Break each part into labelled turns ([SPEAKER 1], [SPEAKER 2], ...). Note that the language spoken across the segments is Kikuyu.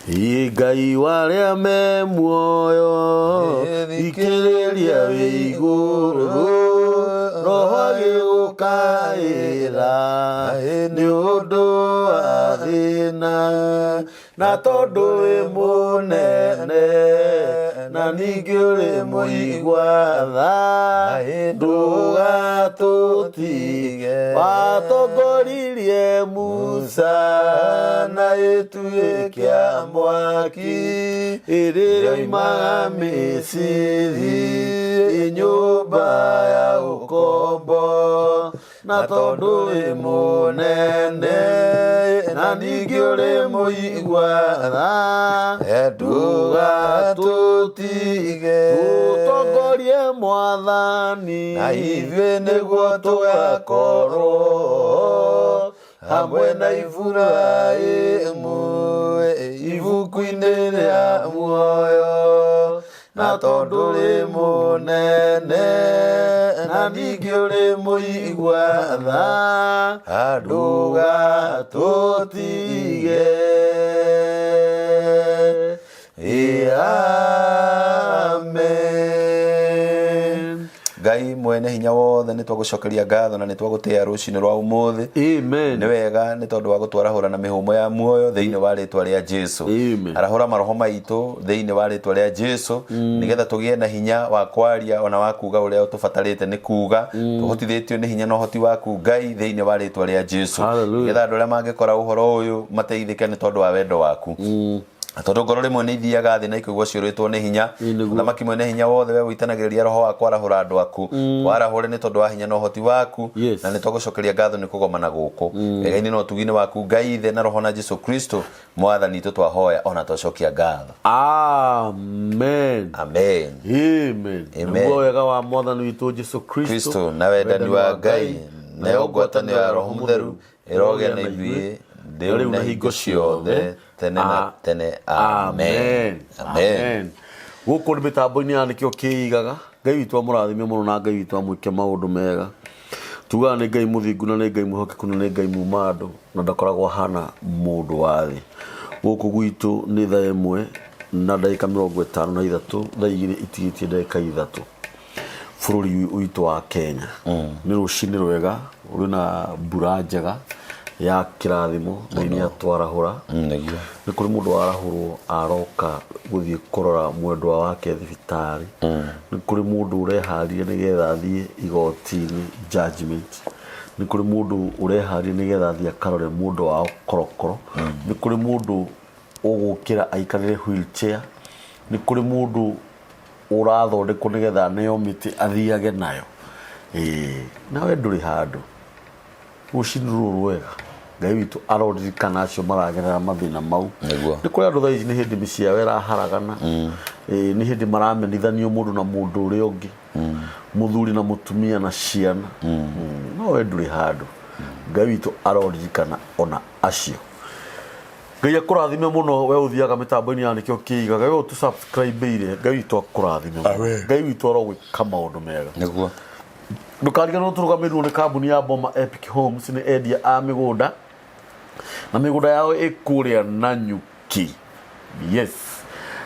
[SPEAKER 1] Ĩ Ngai warĩa me muoyo thikĩrĩria wĩ igũrũ roho agĩgũkaĩra nĩ ũndũ wa thĩna na tondũ wĩ mũnene na ningĩ ũrĩ mũigua tha ndũgatũtige watongoririe Musa na gĩtugĩ kĩa mwaki ĩrĩa yoimaga Misiri nyũmba ya ũkombo na tondũ wĩ mũnene na ningĩ ũrĩ mũigua tha ndũgatũtige tũtongorie mwathani
[SPEAKER 2] na ithuĩ nĩguo tũgakorwo hamwe na Iburahĩmu ibuku-inĩ rĩa muoyo na tondũ ũrĩ mũnene na ningĩ ũrĩ mũigua tha ndũgatũtige. Amen. Ngai mwene hinya wothe nĩ twagũcokeria ngatho na nĩ twagũtĩa rũcinĩ rwa ũmũthĩ.
[SPEAKER 1] Amen.
[SPEAKER 2] Nĩ wega nĩ tondũ wa gũtwarahũra na mĩhũmũ ya muoyo thĩinĩ wa rĩtwa rĩa Jesu.
[SPEAKER 1] Amen.
[SPEAKER 2] Arahũra maroho maitũ thĩinĩ wa rĩtwa rĩa Jesu nĩgetha tũgĩe na hinya wa kwaria ona wa kuga ũrĩa ũtũbatarĩte nĩ kuga tũhotithĩtio nĩ hinya na ũhoti waku Ngai thĩinĩ wa rĩtwa rĩa Jesu.
[SPEAKER 1] Hallelujah.
[SPEAKER 2] Nĩgetha andũ arĩa mangĩkora ũhoro ũyũ mateithĩke nĩ tondũ wa wendo waku. Na tondũ ngoro rĩmwe nĩ ithiaga thĩ na ikaigua ciũrĩtwo nĩ hinya.
[SPEAKER 1] Ĩ, nĩguo.
[SPEAKER 2] Mũthamaki mwene hinya wothe we ũitanagĩrĩria roho wa kwarahũra andũ aku warahũre nĩ tondũ wa hinya na ũhoti waku.
[SPEAKER 1] Yes.
[SPEAKER 2] Na nĩ twagũcokeria ngatho nĩ kũgomana gũkũ wega-inĩ na ũtugi-inĩ waku Ngai Ithe na Roho na Jesu Kristo Mwathani witũ twahoya ona twacokia ngatho.
[SPEAKER 1] Amen.
[SPEAKER 2] Amen.
[SPEAKER 1] Amen.
[SPEAKER 2] Amen.
[SPEAKER 1] Naguo wega wa Mwathani witũ Jesu Kristo
[SPEAKER 2] Kristo na wendani wa Ngai nayo ngwatanĩro ya Roho Mũtheru ĩrogĩa na ithuĩ rĩu na hingo ciothe tene na tene. Amen. Amen.
[SPEAKER 1] Gũkũ nĩ mĩtambo-inĩ ya nĩkĩo kĩigaga. Ngai witũ amũrathime mũno na Ngai witũ amwĩke maũndũ mega. Tugaga nĩ Ngai mũthingu na nĩ Ngai mwĩhokeku na nĩ Ngai muma andũ na ndakoragwo ahana mũndũ wa thĩ. Gũkũ gwitũ nĩ thaa 1 na ndagĩka 53, thaa 2 itigĩtie ndagĩka 3. Bũrũri witũ wa Kenya nĩ rũcinĩ rwega rwĩna mbura njega ya kĩrathimo. Ngai nĩ atwarahũra.
[SPEAKER 2] Nĩguo.
[SPEAKER 1] Nĩ kũrĩ mũndũ warahũrwo aroka gũthiĩ kũrora mwendwa wake thibitarĩ. Nĩ kũrĩ mũndũ ũreharĩria nĩgetha athiĩ igoti-inĩ judgment. Nĩ kũrĩ mũndũ ũreharĩria nĩgetha athiĩ akarore mũndũ wao korokoro. Nĩ kũrĩ mũndũ ũgũkĩra aikarĩre wheelchair. Nĩ kũrĩ mũndũ ũrathondekwo nĩgetha aneo mĩtĩ athiage nayo. Ĩĩ, nawe ndũrĩ handũ. Rũcinĩ rũrũ rwega Ngai witũ aroririkana acio maragerera mathĩna mau.
[SPEAKER 2] Nĩguo.
[SPEAKER 1] Nĩ kũrĩ andũ thaa ici nĩ hĩndĩ mĩciĩ yao ĩraharagana. Ĩĩ, nĩ hĩndĩ maramenithanio mũndũ na mũndũ ũrĩa ũngĩ. Mũthuri na mũtumia na ciana. No we ndũrĩ handũ. Ngai witũ aroririkana ona acio. Ngai akũrathime mũno we ũthiaga mĩtambo-inĩ ya nĩkĩo kĩigaga we ũtũ subscribe-ire Ngai witũ akũrathime mũno.
[SPEAKER 2] Amen.
[SPEAKER 1] Ngai witũ arogwĩka maũndũ mega.
[SPEAKER 2] Nĩguo.
[SPEAKER 1] Ndũkariganĩrwo tũrũgamĩrĩirwo nĩ kambuni ya Boma Epic Homes, nĩ endia a mĩgũnda na mĩgũnda yao ĩ kũrĩa Nanyuki. Yes.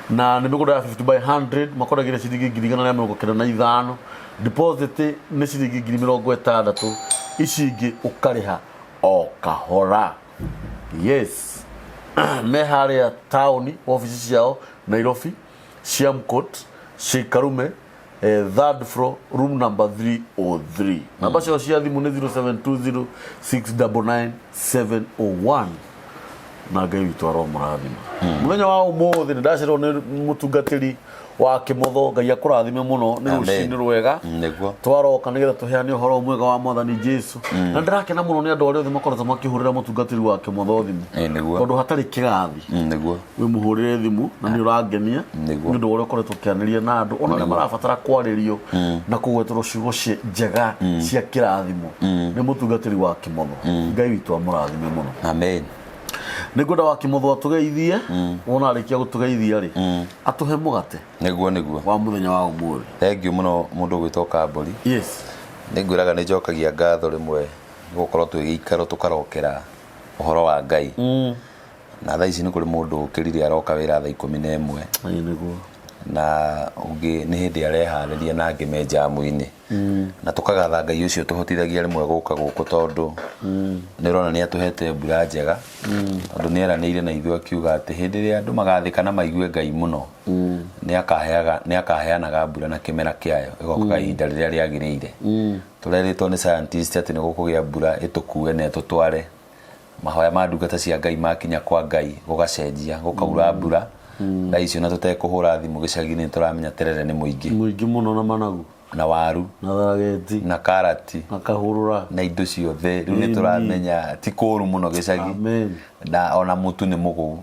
[SPEAKER 1] Na nĩ mĩgũnda ya 50 by 100 makoragĩra ciringi 195,000. Deposit nĩ ciringi 60,000, ici ingĩ ũkarĩha o kahora. Yes. Me harĩa taũni obici ciao Nairobi, Siam Court, Sheikh Karume, third floor, room number 303. Namba ciao cia thimũ nĩ 0720 699 701. Na Ngai witũ aromũrathima. Mũthenya wa ũmũthĩ nĩ ndacererwo nĩ mũtungatĩri wa Kĩmotho. Ngai akũrathime mũno nĩ
[SPEAKER 2] Amen.
[SPEAKER 1] rũcinĩ rwega.
[SPEAKER 2] Nĩguo.
[SPEAKER 1] Twaroka nĩgetha tũheane ũhoro mwega wa Mwathani Jesu. Na ndĩrakena mũno nĩ andũ arĩa othe makoretwo makĩhũrĩra mũtungatĩri wa Kĩmotho thimũ.
[SPEAKER 2] Ĩ, nĩguo.
[SPEAKER 1] Tondũ hatarĩ kĩgathi.
[SPEAKER 2] Nĩguo.
[SPEAKER 1] Wĩmũhũrĩre thimũ na nĩ ũrangenia
[SPEAKER 2] Nĩguo.
[SPEAKER 1] nĩ ũndũ wa ũrĩa ũkoretwo ũkĩanĩria na andũ ona arĩa marabatara kwarĩrio na kũgweterwo ciugo njega cia kĩrathimo nĩ mũtungatĩri wa Kĩmotho. Ngai witũ amũrathime mũno.
[SPEAKER 2] Amen.
[SPEAKER 1] Nĩ ngwenda wa Kĩmotho atũgeithie, wona arĩkia gũtũgeithia rĩ, atũhe mũgate
[SPEAKER 2] Nĩguo, nĩguo.
[SPEAKER 1] wa mũthenya wa ũmũthĩ.
[SPEAKER 2] Thank you mũno mũndũ ũgwĩtwo Kambũri.
[SPEAKER 1] Yes.
[SPEAKER 2] Nĩ ngwĩraga nĩ njokagia ngatho rĩmwe nĩ gũkorwo twĩ gĩikaro tũkarokera ũhoro wa Ngai. Na thaa ici nĩ kũrĩ mũndũ ũkĩrire aroka wĩra thaa 11.
[SPEAKER 1] Ĩĩ nĩguo.
[SPEAKER 2] Na ũngĩ nĩ hĩndĩ areharĩria na angĩ me njamu-inĩ. Na tũkagatha Ngai ũcio tũhotithagia rĩmwe gũka gũkũ tondũ nĩ ũrona nĩ atũhete mbura njega. Tondũ nĩ eranĩire na ithuĩ akiuga atĩ hĩndĩ ĩrĩa andũ magathĩka na maigue Ngai mũno nĩ akaheanaga mbura na kĩmera kĩayo ĩgokaga ihinda rĩrĩa rĩagĩrĩire. Tũrerĩtwo nĩ scientist atĩ nĩ gũkũgĩa mbura ĩtũkue na ĩtũtware. Mahoya ma ndungata cia Ngai makinya kwa Ngai gũgacenjia gũkaura mbura. Thaa ici ona tũtekũhũra thimũ gĩcagi-inĩ nĩ tũramenya terere nĩ mũingĩ.
[SPEAKER 1] Mũingĩ mũno na managu.
[SPEAKER 2] Na waru.
[SPEAKER 1] Na tharageti.
[SPEAKER 2] Na karati.
[SPEAKER 1] Na kahũrũra.
[SPEAKER 2] Na indo ciothe. Rĩu nĩ tũramenya ti kũru mũno gĩcagi.
[SPEAKER 1] Amen.
[SPEAKER 2] Na ona mũtu nĩ mũgũu.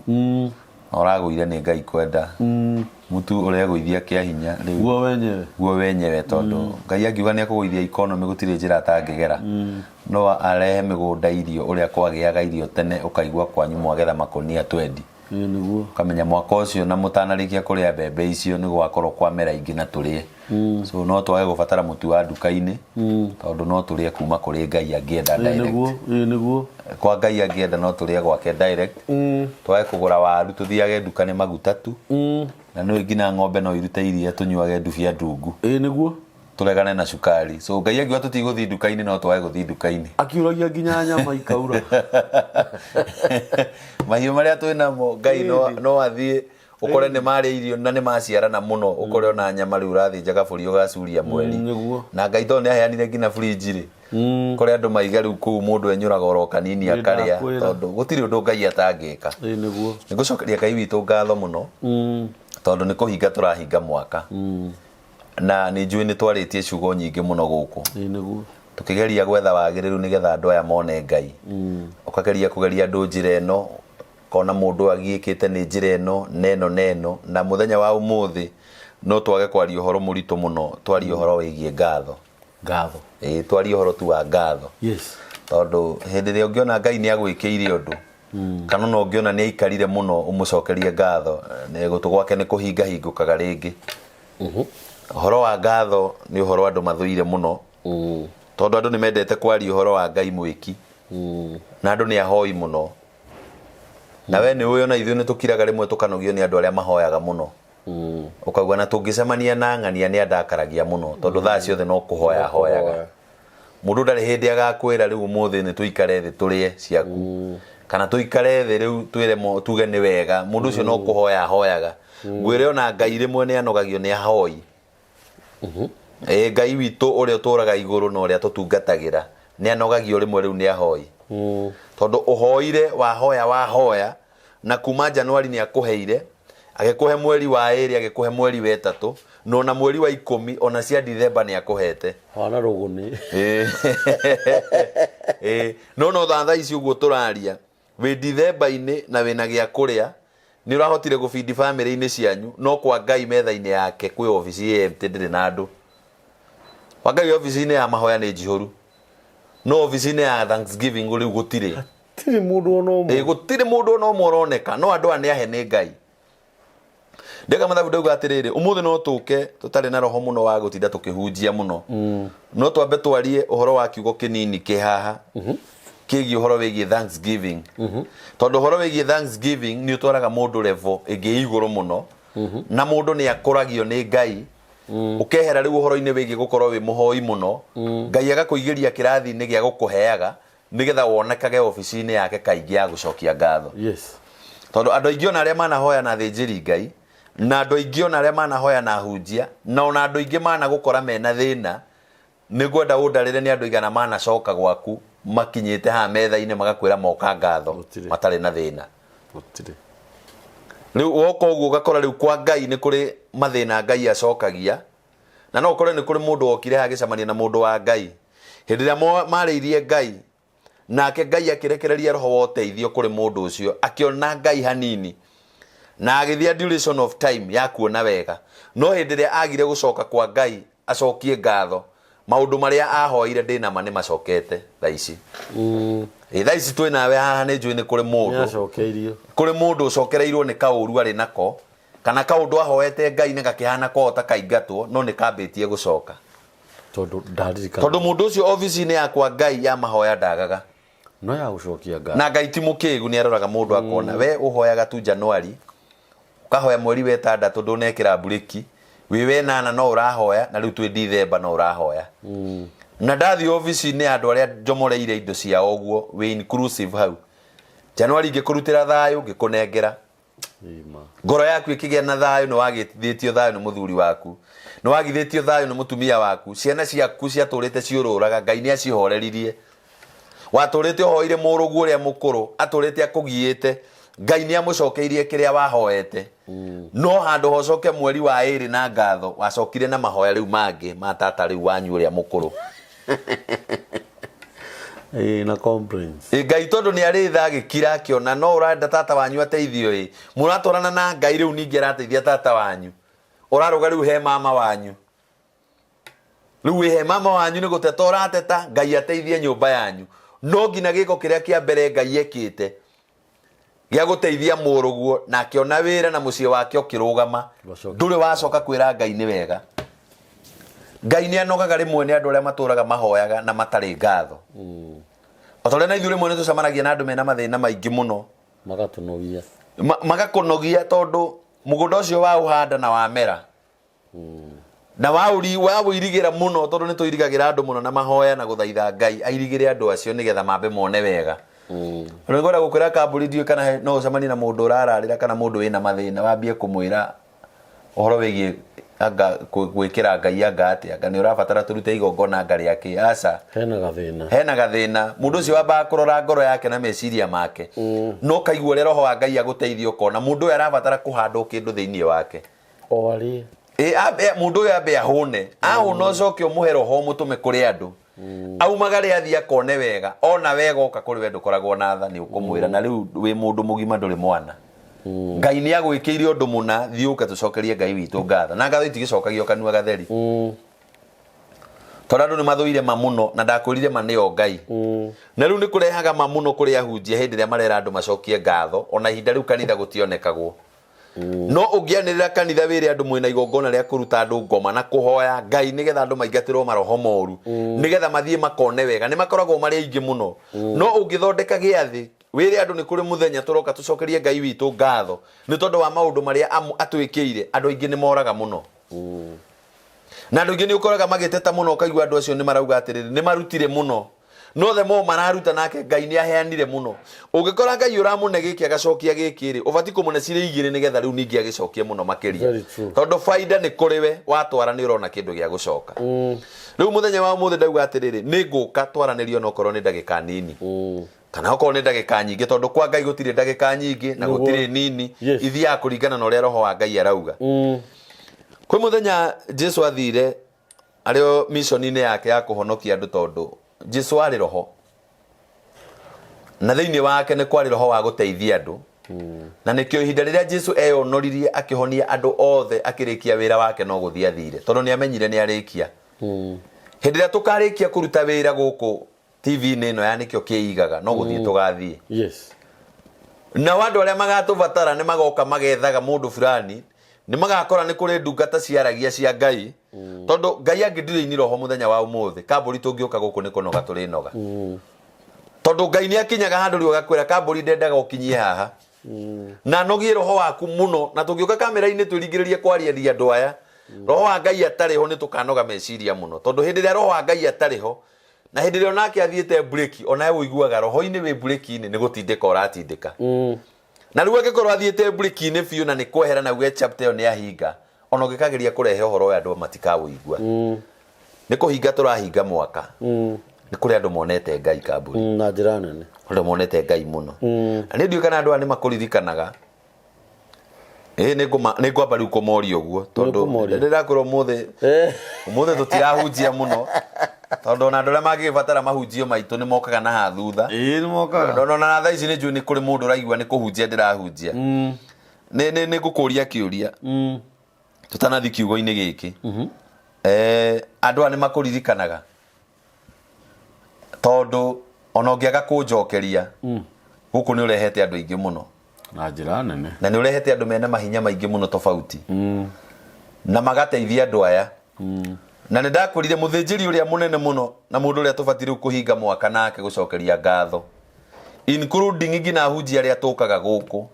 [SPEAKER 2] Na ũragũire nĩ Ngai kwenda. Mũtu ũregũithia kĩa hinya rĩu.
[SPEAKER 1] Guo wenyewe.
[SPEAKER 2] Guo wenyewe tondũ Ngai angiuga nĩ ekũgũithia economy gũtirĩ njĩra atangĩgera. No arehe mĩgũnda irio ũrĩa kwagĩaga irio tene ũkaigua kwanyu mwagetha makũnia twendi.
[SPEAKER 1] Ĩĩ nĩguo.
[SPEAKER 2] Ũkamenya mwaka ũcio na mũtanarĩkia kũrĩa mbembe icio nĩ gũgakorwo kwamera ingĩ na tũrĩe. So no twage gũbatara mũtu wa nduka-inĩ tondũ no tũrĩe kuma kũrĩ Ngai angĩenda
[SPEAKER 1] Ĩĩ
[SPEAKER 2] direct.
[SPEAKER 1] nĩguo, ĩĩ nĩguo.
[SPEAKER 2] Kwa Ngai angĩenda no tũrĩe gwake direct. Twage kũgũra waru tũthiage nduka nĩ maguta tu. Na nĩũĩ nginya ng'ombe no irute iria tũnyuage ndubia ndungu.
[SPEAKER 1] Ĩĩ nĩguo.
[SPEAKER 2] Tũregane na cukari. So Ngai angiuga tũtigũthiĩ nduka-inĩ no twage gũthiĩ nduka-inĩ.
[SPEAKER 1] Akiuragia nginya nyama ikaura.
[SPEAKER 2] Mahiũ marĩa twĩ namo Ngai no athiĩ ũkore nĩ marĩa irio na nĩ maciarana mũno ũkore ona nyama rĩu ũrathĩnja kabũri ũgacuria mweri.
[SPEAKER 1] Nĩguo.
[SPEAKER 2] Na Ngai tondũ nĩ aheanire nginya fridge rĩ. Kũrĩa andũ maiga rĩu kũu mũndũ enyũraga oro kanini
[SPEAKER 1] Nĩ
[SPEAKER 2] akarĩa
[SPEAKER 1] ndakwĩra.
[SPEAKER 2] tondũ gũtirĩ ũndũ Ngai atangĩka.
[SPEAKER 1] Ĩĩ nĩguo.
[SPEAKER 2] Nĩ ngũcokeria Ngai witũ ngatho mũno tondũ nĩ kũhinga tũrahinga mwaka. Na nĩ njũĩ nĩ twarĩtie ciugo nyingĩ mũno gũkũ.
[SPEAKER 1] Ĩĩ nĩguo.
[SPEAKER 2] Tũkĩgeria gwetha wagĩrĩru nĩgetha andũ aya mone Ngai. Ũkageria kũgeria andũ njĩra ĩno, ũkona mũndũ agiĩkĩte nĩ njĩra ĩno na ĩno na ĩno. Na mũthenya wa ũmũthĩ no twage kwaria ũhoro mũritũ mũno, twarie ũhoro wĩgiĩ ngatho.
[SPEAKER 1] Ngatho.
[SPEAKER 2] Ĩĩ, twarie ũhoro tu wa ngatho.
[SPEAKER 1] Yes.
[SPEAKER 2] Tondũ hĩndĩ ĩrĩa ũngĩona Ngai nĩ agwĩkĩire ũndũ, kana ona ũngĩona nĩ aikarire mũno ũmũcokerie ngatho, nĩ gũtũ gwake nĩ kũhingahingũkaga rĩngĩ. Ũhoro wa ngatho nĩ ũhoro andũ mathũire mũno. Tondũ andũ nĩ mendete kwaria ũhoro wa Ngai mwĩki. Na andũ nĩ ahoi mũno. Na we nĩ ũĩ ona ithuĩ nĩ tũkiraga rĩmwe tũkanogio nĩ andũ arĩa mahoyaga mũno. Ũkauga na tũngĩcemania na ng'ania nĩ andakaragia mũno tondũ thaa ciothe no kũhoya ahoyaga. Mũndũ ndarĩ hĩndĩ agakwĩra rĩu ũmũthĩ nĩ tũikare thĩ tũrĩe ciaku. Kana tũikare thĩ rĩu twĩre tuge nĩ wega. Mũndũ ũcio no kũhoya ahoyaga. Ngwĩre ona Ngai rĩmwe nĩ anogagio nĩ ahoi. Ĩĩ, Ngai witũ ũrĩa ũtũraga igũrũ na ũrĩa tũtungatagĩra nĩ anogagio rĩmwe rĩu nĩ ahoi. Tondũ ũhoire wahoya wahoya na kuma Januari nĩ akũheire, agĩkũhe mweri wa ĩrĩ, agĩkũhe mweri wa ĩtatũ, na ona mweri wa 10 ona cia Dithemba nĩ akũhete.
[SPEAKER 1] Wana rũgũnĩ.
[SPEAKER 2] Ĩĩ. No no thaa ici ũguo tũraria, wĩ Dithemba-inĩ na wĩna gĩa kũrĩa, nĩ ũrahotire gũbindi bamĩrĩ-inĩ cianyu, no kwa Ngai metha-inĩ yake kwĩ obici ĩ empty ndĩrĩ na andũ. Kwa Ngai obici-inĩ ya mahoya nĩ njihũru. No obici-inĩ ya Thanksgiving rĩu gũtirĩ.
[SPEAKER 1] Gũtirĩ mũndũ ona ũmwe.
[SPEAKER 2] Ĩĩ, gũtirĩ mũndũ ona ũmwe ũroneka, no andũ aya nĩ ahe nĩ Ngai. Ndeka mathabu ndauga atĩrĩrĩ, ũmũthĩ no tũke tũtarĩ na roho mũno wa gũtinda tũkĩhunjia mũno. No twambe twarie ũhoro wa kiugo kĩnini kĩ haha kĩgiĩ ũhoro wĩgiĩ Thanksgiving. Tondũ ũhoro wĩgiĩ Thanksgiving nĩ ũtwaraga mũndũ level ĩngĩ igũrũ mũno. Na mũndũ nĩ akũragio nĩ Ngai. Ũkehera rĩu ũhoro-inĩ wĩgiĩ gũkorwo wĩ mũhoi mũno. Ngai agakũigĩria kĩrathi-inĩ gĩa gũkũheaga nĩgetha wonekage obici-inĩ yake kaingĩ ya gũcokia ngatho.
[SPEAKER 1] Yes.
[SPEAKER 2] Tondũ andũ aingĩ ona arĩa manahoya na athĩnjĩri Ngai, na andũ aingĩ ona arĩa manahoya na ahunjia, na ona andũ aingĩ managũkora mena thĩna, nĩ ngwenda ũndarĩre nĩ andũ aigana manacoka gwaku makinyĩte haha metha-inĩ magakwĩra moka ngatho
[SPEAKER 1] Gũtirĩ.
[SPEAKER 2] matarĩ na thĩna.
[SPEAKER 1] Gũtirĩ.
[SPEAKER 2] Rĩu woka ũguo ũgakora rĩu kwa Ngai nĩ kũrĩ mathĩna Ngai acokagia, na no ũkore nĩ kũrĩ mũndũ wokire haha agĩcemania na mũndũ wa Ngai. Hĩndĩ ĩrĩa marĩirie Ngai, nake Ngai akĩrekereria roho wa ũteithio kũrĩ mũndũ ũcio, akĩona Ngai hanini, na agĩthiĩ duration of time ya kuona wega. No hĩndĩ ĩrĩa agire gũcoka kwa Ngai acokie ngatho, maũndũ marĩa ahoire ndĩ nama nĩ macokete thaa ici. Ĩ, thaa ici twĩ nawe haha nĩ njũĩ nĩ kũrĩ mũndũ.
[SPEAKER 1] Nĩacokeirio.
[SPEAKER 2] Kũrĩ mũndũ ũcokereirwo nĩ kaũru arĩ nako, kana kaũndũ ahoete Ngai na gakĩhana kwao ta kaingatwo, no nĩ kambĩtie gũcoka.
[SPEAKER 1] Tondũ ndaririkana.
[SPEAKER 2] Tondũ mũndũ ũcio obici-inĩ yakwa Ngai ya mahoya ndagaga.
[SPEAKER 1] No ya gũcokia ngatho.
[SPEAKER 2] Na Ngai ti mũkĩgu, nĩ aroraga mũndũ akona we ũhoyaga tu Januari, ũkahoya mweri wa ĩtandatũ ndũnekĩra mburĩki, wĩ wenana no ũrahoya, na rĩu twĩ Dithemba no ũrahoya. Na ndathiĩ obici-inĩ ya andũ arĩa njomoreire indo ciao ũguo, wĩ inclusive hau. Januari ngĩkũrutĩra thayũ, ngĩkũnengera.
[SPEAKER 1] Ima.
[SPEAKER 2] Ngoro yaku ĩkĩgĩa na thayũ, nĩ wagithĩtio thayũ nĩ mũthuri waku, nĩ wagithĩtio thayũ nĩ mũtumia waku, ciana ciaku ciatũrĩte ciũrũraga, Ngai nĩ acihoreririe. Watũrĩte ũhoire mũrũguo ũrĩa mũkũrũ, atũrĩte akũgiĩte, Ngai nĩ amũcokeirie kĩrĩa wahoete. No handũ hocoke mweri wa ĩrĩ na ngatho, wacokire na mahoya rĩu mangĩ ma tata rĩu wanyu ũrĩa mũkũrũ.
[SPEAKER 1] Ĩĩ, na complaints.
[SPEAKER 2] Ĩ, Ngai tondũ nĩ arĩ tha agĩkira akĩona no ũrenda tata wanyu ateithio ĩ, mũratwarana na Ngai rĩu ningĩ arateithia tata wanyu, ũrarũga rĩu he mama wanyu, rĩu wĩ he mama wanyu nĩ gũteta ũrateta Ngai ateithie nyũmba yanyu. No nginya gĩko kĩrĩa kĩa mbere Ngai ekĩte gĩa gũteithia mũrũguo na akĩona wĩra na mũciĩ wake ũkĩrũgama,
[SPEAKER 1] Wacoka.
[SPEAKER 2] ndũrĩ wacoka kwĩra Ngai nĩ wega. Ngai nĩ anogaga rĩmwe nĩ andũ arĩa matũraga mahoyaga na matarĩ ngatho. O ta ũrĩa na ithuĩ rĩmwe nĩ tũcemanagia na andũ mena mathĩna maingĩ mũno.
[SPEAKER 1] Magatũnogia.
[SPEAKER 2] Magakũnogia tondũ mũgũnda ũcio waũhanda na wamera na waũirigĩra mũno, tondũ nĩ tũirigagĩra andũ mũno na mahoya na gũthaitha Ngai airigĩre andũ acio nĩgetha mambe mone wega. Rĩu ngwenda gũkwĩra kambũri ndiũĩ kana no ũcemanie na mũndũ ũrararĩra kana mũndũ wĩna mathĩna wambie kũmwĩra ũhoro wĩgiĩ anga gwĩkĩra Ngai anga atĩa, anga nĩ ũrabatara tũrute igongona anga rĩa kĩ, aca.
[SPEAKER 1] Hena gathĩna.
[SPEAKER 2] Hena gathĩna. Mũndũ ũcio wambaga kũrora ngoro yake na meciria make, no kaigua ũrĩa roho wa Ngai agũteithia ũkona mũndũ ũyũ arabatara kũhandwo kĩndũ thĩinĩ wake.
[SPEAKER 1] O arĩe.
[SPEAKER 2] Ĩ, ambe, mũndũ ũyũ ambe ahũne, ahũna ũcoke ũmũhe roho ũmũtũme kũrĩ andũ, aumagare athiĩ akone wega, ona wega oka kũrĩ we ndũkoragwo na tha, nĩ ũkũmwĩra na rĩu wĩ mũndũ mũgima ndũrĩ mwana. Ngai nĩ agwĩkĩire ũndũ mũna, thiĩ ũke tũcokerie Ngai witũ ngatho. Na ngatho itigĩcokagio kanua gatheri. Tondũ andũ nĩ mathũire ma mũno, na ndakwĩrire ma nĩyo Ngai. Na rĩu nĩ kũrehaga ma mũno kũrĩ ahunjia hĩndĩ ĩrĩa marera andũ macokie ngatho, ona ihinda rĩu kanitha gũtionekagwo. No ũngĩanĩrĩra kanitha wĩre andũ mwĩna igongona rĩa kũruta andũ ngoma na kũhoya Ngai nĩgetha andũ maingatĩrwo maroho moru, nĩgetha mathiĩ makone wega, nĩ makoragwo marĩ aingĩ mũno. No ũngĩthondeka gĩathĩ wĩre andũ nĩ kũrĩ mũthenya tũroka tũcokerie Ngai witũ ngatho nĩ tondũ wa maũndũ marĩa atwĩkĩire, andũ aingĩ nĩ moraga mũno. Na andũ aingĩ nĩ ũkoraga magĩteta mũno, ũkaigua andũ acio nĩ marauga atĩrĩrĩ, nĩ marutire mũno. No the more mararuta nake Ngai nĩ aheanire mũno. Ũngĩkora Ngai ũramũne gĩkĩ agacokia gĩkĩ rĩ, ũbatiĩ kũmũne cirĩ igĩrĩ nĩgetha rĩu ningĩ agĩcokie mũno makĩria.
[SPEAKER 1] Very true.
[SPEAKER 2] Tondũ baida nĩ kũrĩ we, watwara nĩ ũrona kĩndũ gĩa gũcoka. Rĩu mũthenya wa ũmũthĩ ndauga atĩrĩrĩ, nĩ ngũka twaranĩrio na okorwo nĩ ndagĩka nini. Kana okorwo nĩ ndagĩka nyingĩ, tondũ kwa Ngai gũtirĩ ndagĩka nyingĩ na
[SPEAKER 1] Nĩguo.
[SPEAKER 2] gũtirĩ nini.
[SPEAKER 1] Yes.
[SPEAKER 2] Ithiaga kũringana na ũrĩa Roho wa Ngai arauga. Kwĩ mũthenya Jesu athire arĩ o mission-inĩ yake ya kũhonokia andũ, tondũ Jesu arĩ roho na thĩinĩ wake nĩ kwarĩ roho wa gũteithia andũ. Na nĩkĩo ihinda rĩrĩa Jesu eyonoririe akĩhonia andũ othe akĩrĩkia wĩra wake no gũthiĩ athire, tondũ nĩ amenyire nĩ arĩkia. Hĩndĩ ĩrĩa tũkarĩkia kũruta wĩra gũkũ TV-inĩ ĩno ya nĩkĩo kĩigaga, no gũthiĩ tũgathiĩ. Nao andũ arĩa magatũbatara nĩ magoka magethaga mũndũ fulani, nĩ magakora nĩ kũrĩ ndungata ciaragia cia Ngai, tondũ Ngai angĩndiraini roho mũthenya wa ũmũthĩ, kambũri tũngĩũka gũkũ nĩ kũnoga tũrĩnoga. Tondũ Ngai nĩ akinyaga handũ rĩu agakwĩra kambũri ndendaga ũkinyie haha. Na nogie roho waku mũno, na tũngĩũka kamera-inĩ twĩringĩrĩrie kwarĩria andũ aya, roho wa Ngai atarĩ ho nĩ tũkanoga meciria mũno, tondũ hĩndĩ ĩrĩa roho wa Ngai atarĩ ho, na hĩndĩ ĩrĩa onake athiĩte mburĩki, onawe ũiguaga roho-inĩ wĩ mburĩki-inĩ nĩ gũtindĩka ũratindĩka. Na rĩu angĩkorwo athiĩte mburĩki-inĩ biũ na nĩ kwehera na uge chapter ĩyo nĩ ahinga, ona ũngĩkageria kũrehe ũhoro ũyũ andũ matikaũigua. Nĩ kũhinga tũrahinga mwaka. Nĩ kũrĩ andũ monete Ngai kamburi.
[SPEAKER 1] Na njĩra nene.
[SPEAKER 2] Andũ monete Ngai mũno. Na nĩ ndiũĩ kana andũ aya nĩ makũririkanaga. Ĩĩ, nĩ ngwamba rĩu kũmoria ũguo, tondũ
[SPEAKER 1] Nĩũkũmoria.
[SPEAKER 2] ndĩrakwĩra ũmũthĩ, ũmũthĩ tũtirahunjia mũno, tondũ ona andũ arĩa mangĩgĩbatara mahunjio maitũ nĩ mokaga na haha thutha.
[SPEAKER 1] Ĩĩ, nĩ mokaga.
[SPEAKER 2] Tondũ ona thaa ici nĩ njũĩ nĩ kũrĩ mũndũ ũraigua nĩ kũhunjia ndĩrahunjia. Nĩ ngũkũria kĩũria tũtanathiĩ kiugo-inĩ gĩkĩ. Andũ aya nĩ makũririkanaga, tondũ ona ũngĩaga kũnjokeria, gũkũ nĩ ũrehete andũ aingĩ mũno.
[SPEAKER 1] Na njĩra nene.
[SPEAKER 2] Na nĩ ũrehete andũ mena mahinya maingĩ mũno tofauti. Na magateithia andũ aya. Na nĩ ndakwĩrire mũthĩnjĩri ũrĩa mũnene mũno na mũndũ ũrĩa tũbatiĩ rĩu kũhinga mwaka nake gũcokeria ngatho. Including nginya ahunjia arĩa tũkaga gũkũ.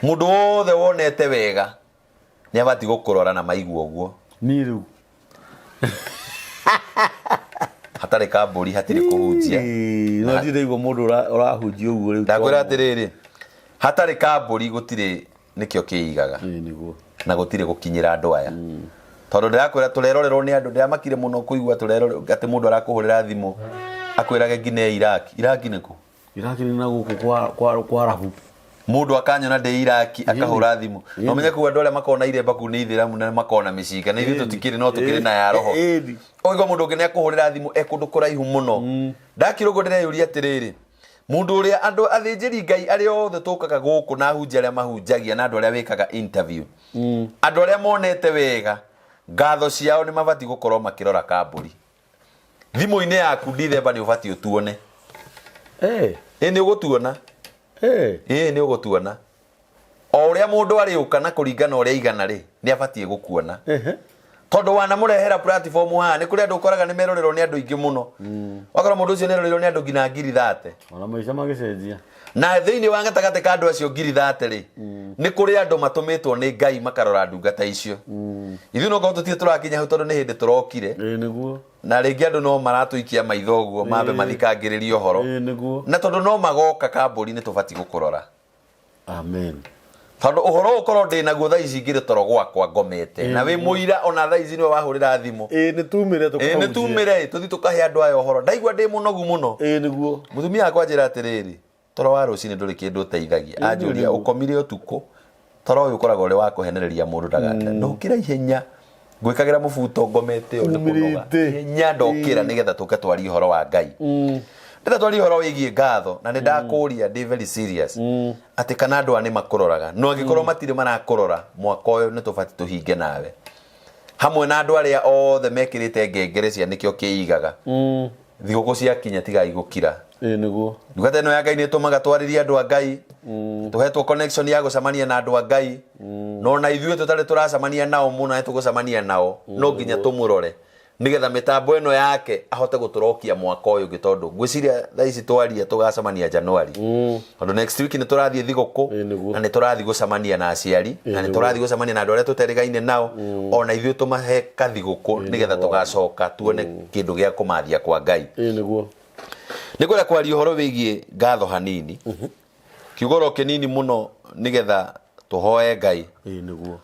[SPEAKER 2] Mũndũ wothe wonete wega nĩ abatiĩ gũkũrora na maigua ũguo.
[SPEAKER 1] Niĩ rĩu.
[SPEAKER 2] Hatarĩ kambũri hatirĩ kũhunjia.
[SPEAKER 1] Ĩĩ, no ndirĩ ndaigua mũndũ ũrahunjia ũguo rĩu.
[SPEAKER 2] Ndakwĩra atĩrĩrĩ, hatarĩ kambũri gũtirĩ nĩkĩo kĩigaga.
[SPEAKER 1] Ĩĩ, nĩguo.
[SPEAKER 2] Na gũtirĩ gũkinyĩra andũ aya. Tondũ ndĩrakwĩra tũrerorerwo nĩ andũ, ndĩramakire mũno kũigua tũrerorerwo atĩ mũndũ arakũhũrĩra thimũ akwĩrage nginya e Iraq. Iraq nĩ kũ?
[SPEAKER 1] Iraki nĩ na gũkũ kwa Arabu.
[SPEAKER 2] Mũndũ akanyona ndĩ Iraki akahũra thimũ. Na ũmenye kũu andũ arĩa makoragwo na iremba kũu nĩ ithĩramu na makoragwo na mĩcinga na ithuĩ tũtikĩrĩ no tũkĩrĩ na ya roho. Ũkaigua mũndũ ũngĩ nĩ akũhũrĩra thimũ e kũndũ kũraihu mũno. Ndakira ũguo ndĩreyũria atĩrĩrĩ, mũndũ ũrĩa andũ athĩnjĩri Ngai arĩa othe tũkaga gũkũ na ahunjia arĩa mahunjagia na andũ arĩa wĩkaga interview, andũ arĩa monete wega ngatho ciao nĩ mabatiĩ gũkorwo makĩrora kambũri. Thimũ-inĩ yaku Dithemba nĩ ũbatiĩ ũtuone. Ĩ nĩ ũgũtuona. Ĩ nĩ ũgũtuona. O ũrĩa mũndũ arĩũka na kũringana ũrĩa aigana rĩ, nĩ abatiĩ gũkuona. Tondũ wanamũrehera platform haha nĩ kũrĩ andũ ũkoraga nĩ merorerwo nĩ andũ aingĩ mũno. Ũgakora mũndũ ũcio nĩ eroreirwo nĩ andũ nginya 30,000.
[SPEAKER 1] Ona maica magĩcenjia.
[SPEAKER 2] Na thĩinĩ wa gatagatĩ ka andũ acio 30,000 rĩ, nĩ kũrĩ andũ matũmĩtwo nĩ Ngai makarora ndungata icio. Ithuĩ no korwo tũtirĩ tũrakinya hau tondũ nĩ hĩndĩ tũrokire.
[SPEAKER 1] Ĩĩ nĩguo.
[SPEAKER 2] Na rĩngĩ andũ no maratũikia maitho ũguo mambe mathikangĩrĩrie ũhoro.
[SPEAKER 1] Ĩĩ nĩguo.
[SPEAKER 2] Na tondũ no magoka kambũri nĩ tũbatiĩ gũkũrora.
[SPEAKER 1] Amen.
[SPEAKER 2] Tondũ ũhoro ũyũ korwo ndĩ naguo thaa ici ngĩrĩ toro gwakwa ngomete. Na wĩ mũira ona thaa ici nĩwe wahũrĩra thimũ.
[SPEAKER 1] Ĩĩ nĩ tumire
[SPEAKER 2] Ĩĩ nĩ
[SPEAKER 1] tũkahunjie.
[SPEAKER 2] tumire ĩ tũthiĩ tũkahe andũ aya ũhoro. Ndaigua ndĩ mũnogu mũno.
[SPEAKER 1] Ĩĩ nĩguo.
[SPEAKER 2] Mũtumia wakwa anjĩra atĩrĩrĩ, toro wa rũcinĩ ndũrĩ kĩndũ ũteithagia. Anjũria ũkomire ũtukũ, toro ũyũ ũkoragwo ũrĩ wa kũhenereria mũndũ ndagakĩre. Ndokĩra ihenya, ngwĩkagĩra mũbuto ngomete ũũ nĩ kũnoga.
[SPEAKER 1] Umĩrĩte.
[SPEAKER 2] Ihenya ndokĩra nĩgetha tũke twarie ũhoro wa Ngai. Ndĩrenda twarie ũhoro wĩgiĩ ngatho na nĩ ndakũria ndĩ very serious atĩ kana andũ aya nĩ makũroraga. No angĩkorwo matirĩ marakũrora mwaka ũyũ nĩ tũbatiĩ tũhinge nawe. Hamwe na andũ arĩa othe mekĩrĩte ngengere cia nĩkĩo kĩigaga. Thigũkũ ciakinya tigai gũkira.
[SPEAKER 1] Ĩĩ nĩguo.
[SPEAKER 2] Ndungata ĩno ya Ngai nĩ ĩtũmaga twarĩrie andũ a Ngai. Tũhetwo connection ya gũcemania na andũ a Ngai. Na ona ithuĩ tũtarĩ tũracemania nao mũno nĩ tũgũcemania nao. No nginya tũmũrore nĩgetha mĩtambo ĩno yake ahote gũtũrokia mwaka ũyũ ũngĩ tondũ ngwĩciria thaa ici twaria tũgacemania January. Tondũ next week nĩ tũrathiĩ thigũkũ
[SPEAKER 1] Ĩĩ nĩguo.
[SPEAKER 2] na nĩ tũrathiĩ gũcemania na aciari na nĩ tũrathiĩ gũcemania na andũ arĩa tũterĩgaine nao ona ithuĩ tũmahe kathigũkũ nĩgetha tũgacoka tuone kĩndũ gĩa kũmathia kwa Ngai.
[SPEAKER 1] Ĩĩ nĩguo.
[SPEAKER 2] Nĩ ngwenda kwaria ũhoro wĩgiĩ ngatho hanini. Kiugo oro kĩnini mũno nĩgetha tũhoe Ngai.
[SPEAKER 1] Ĩĩ nĩguo.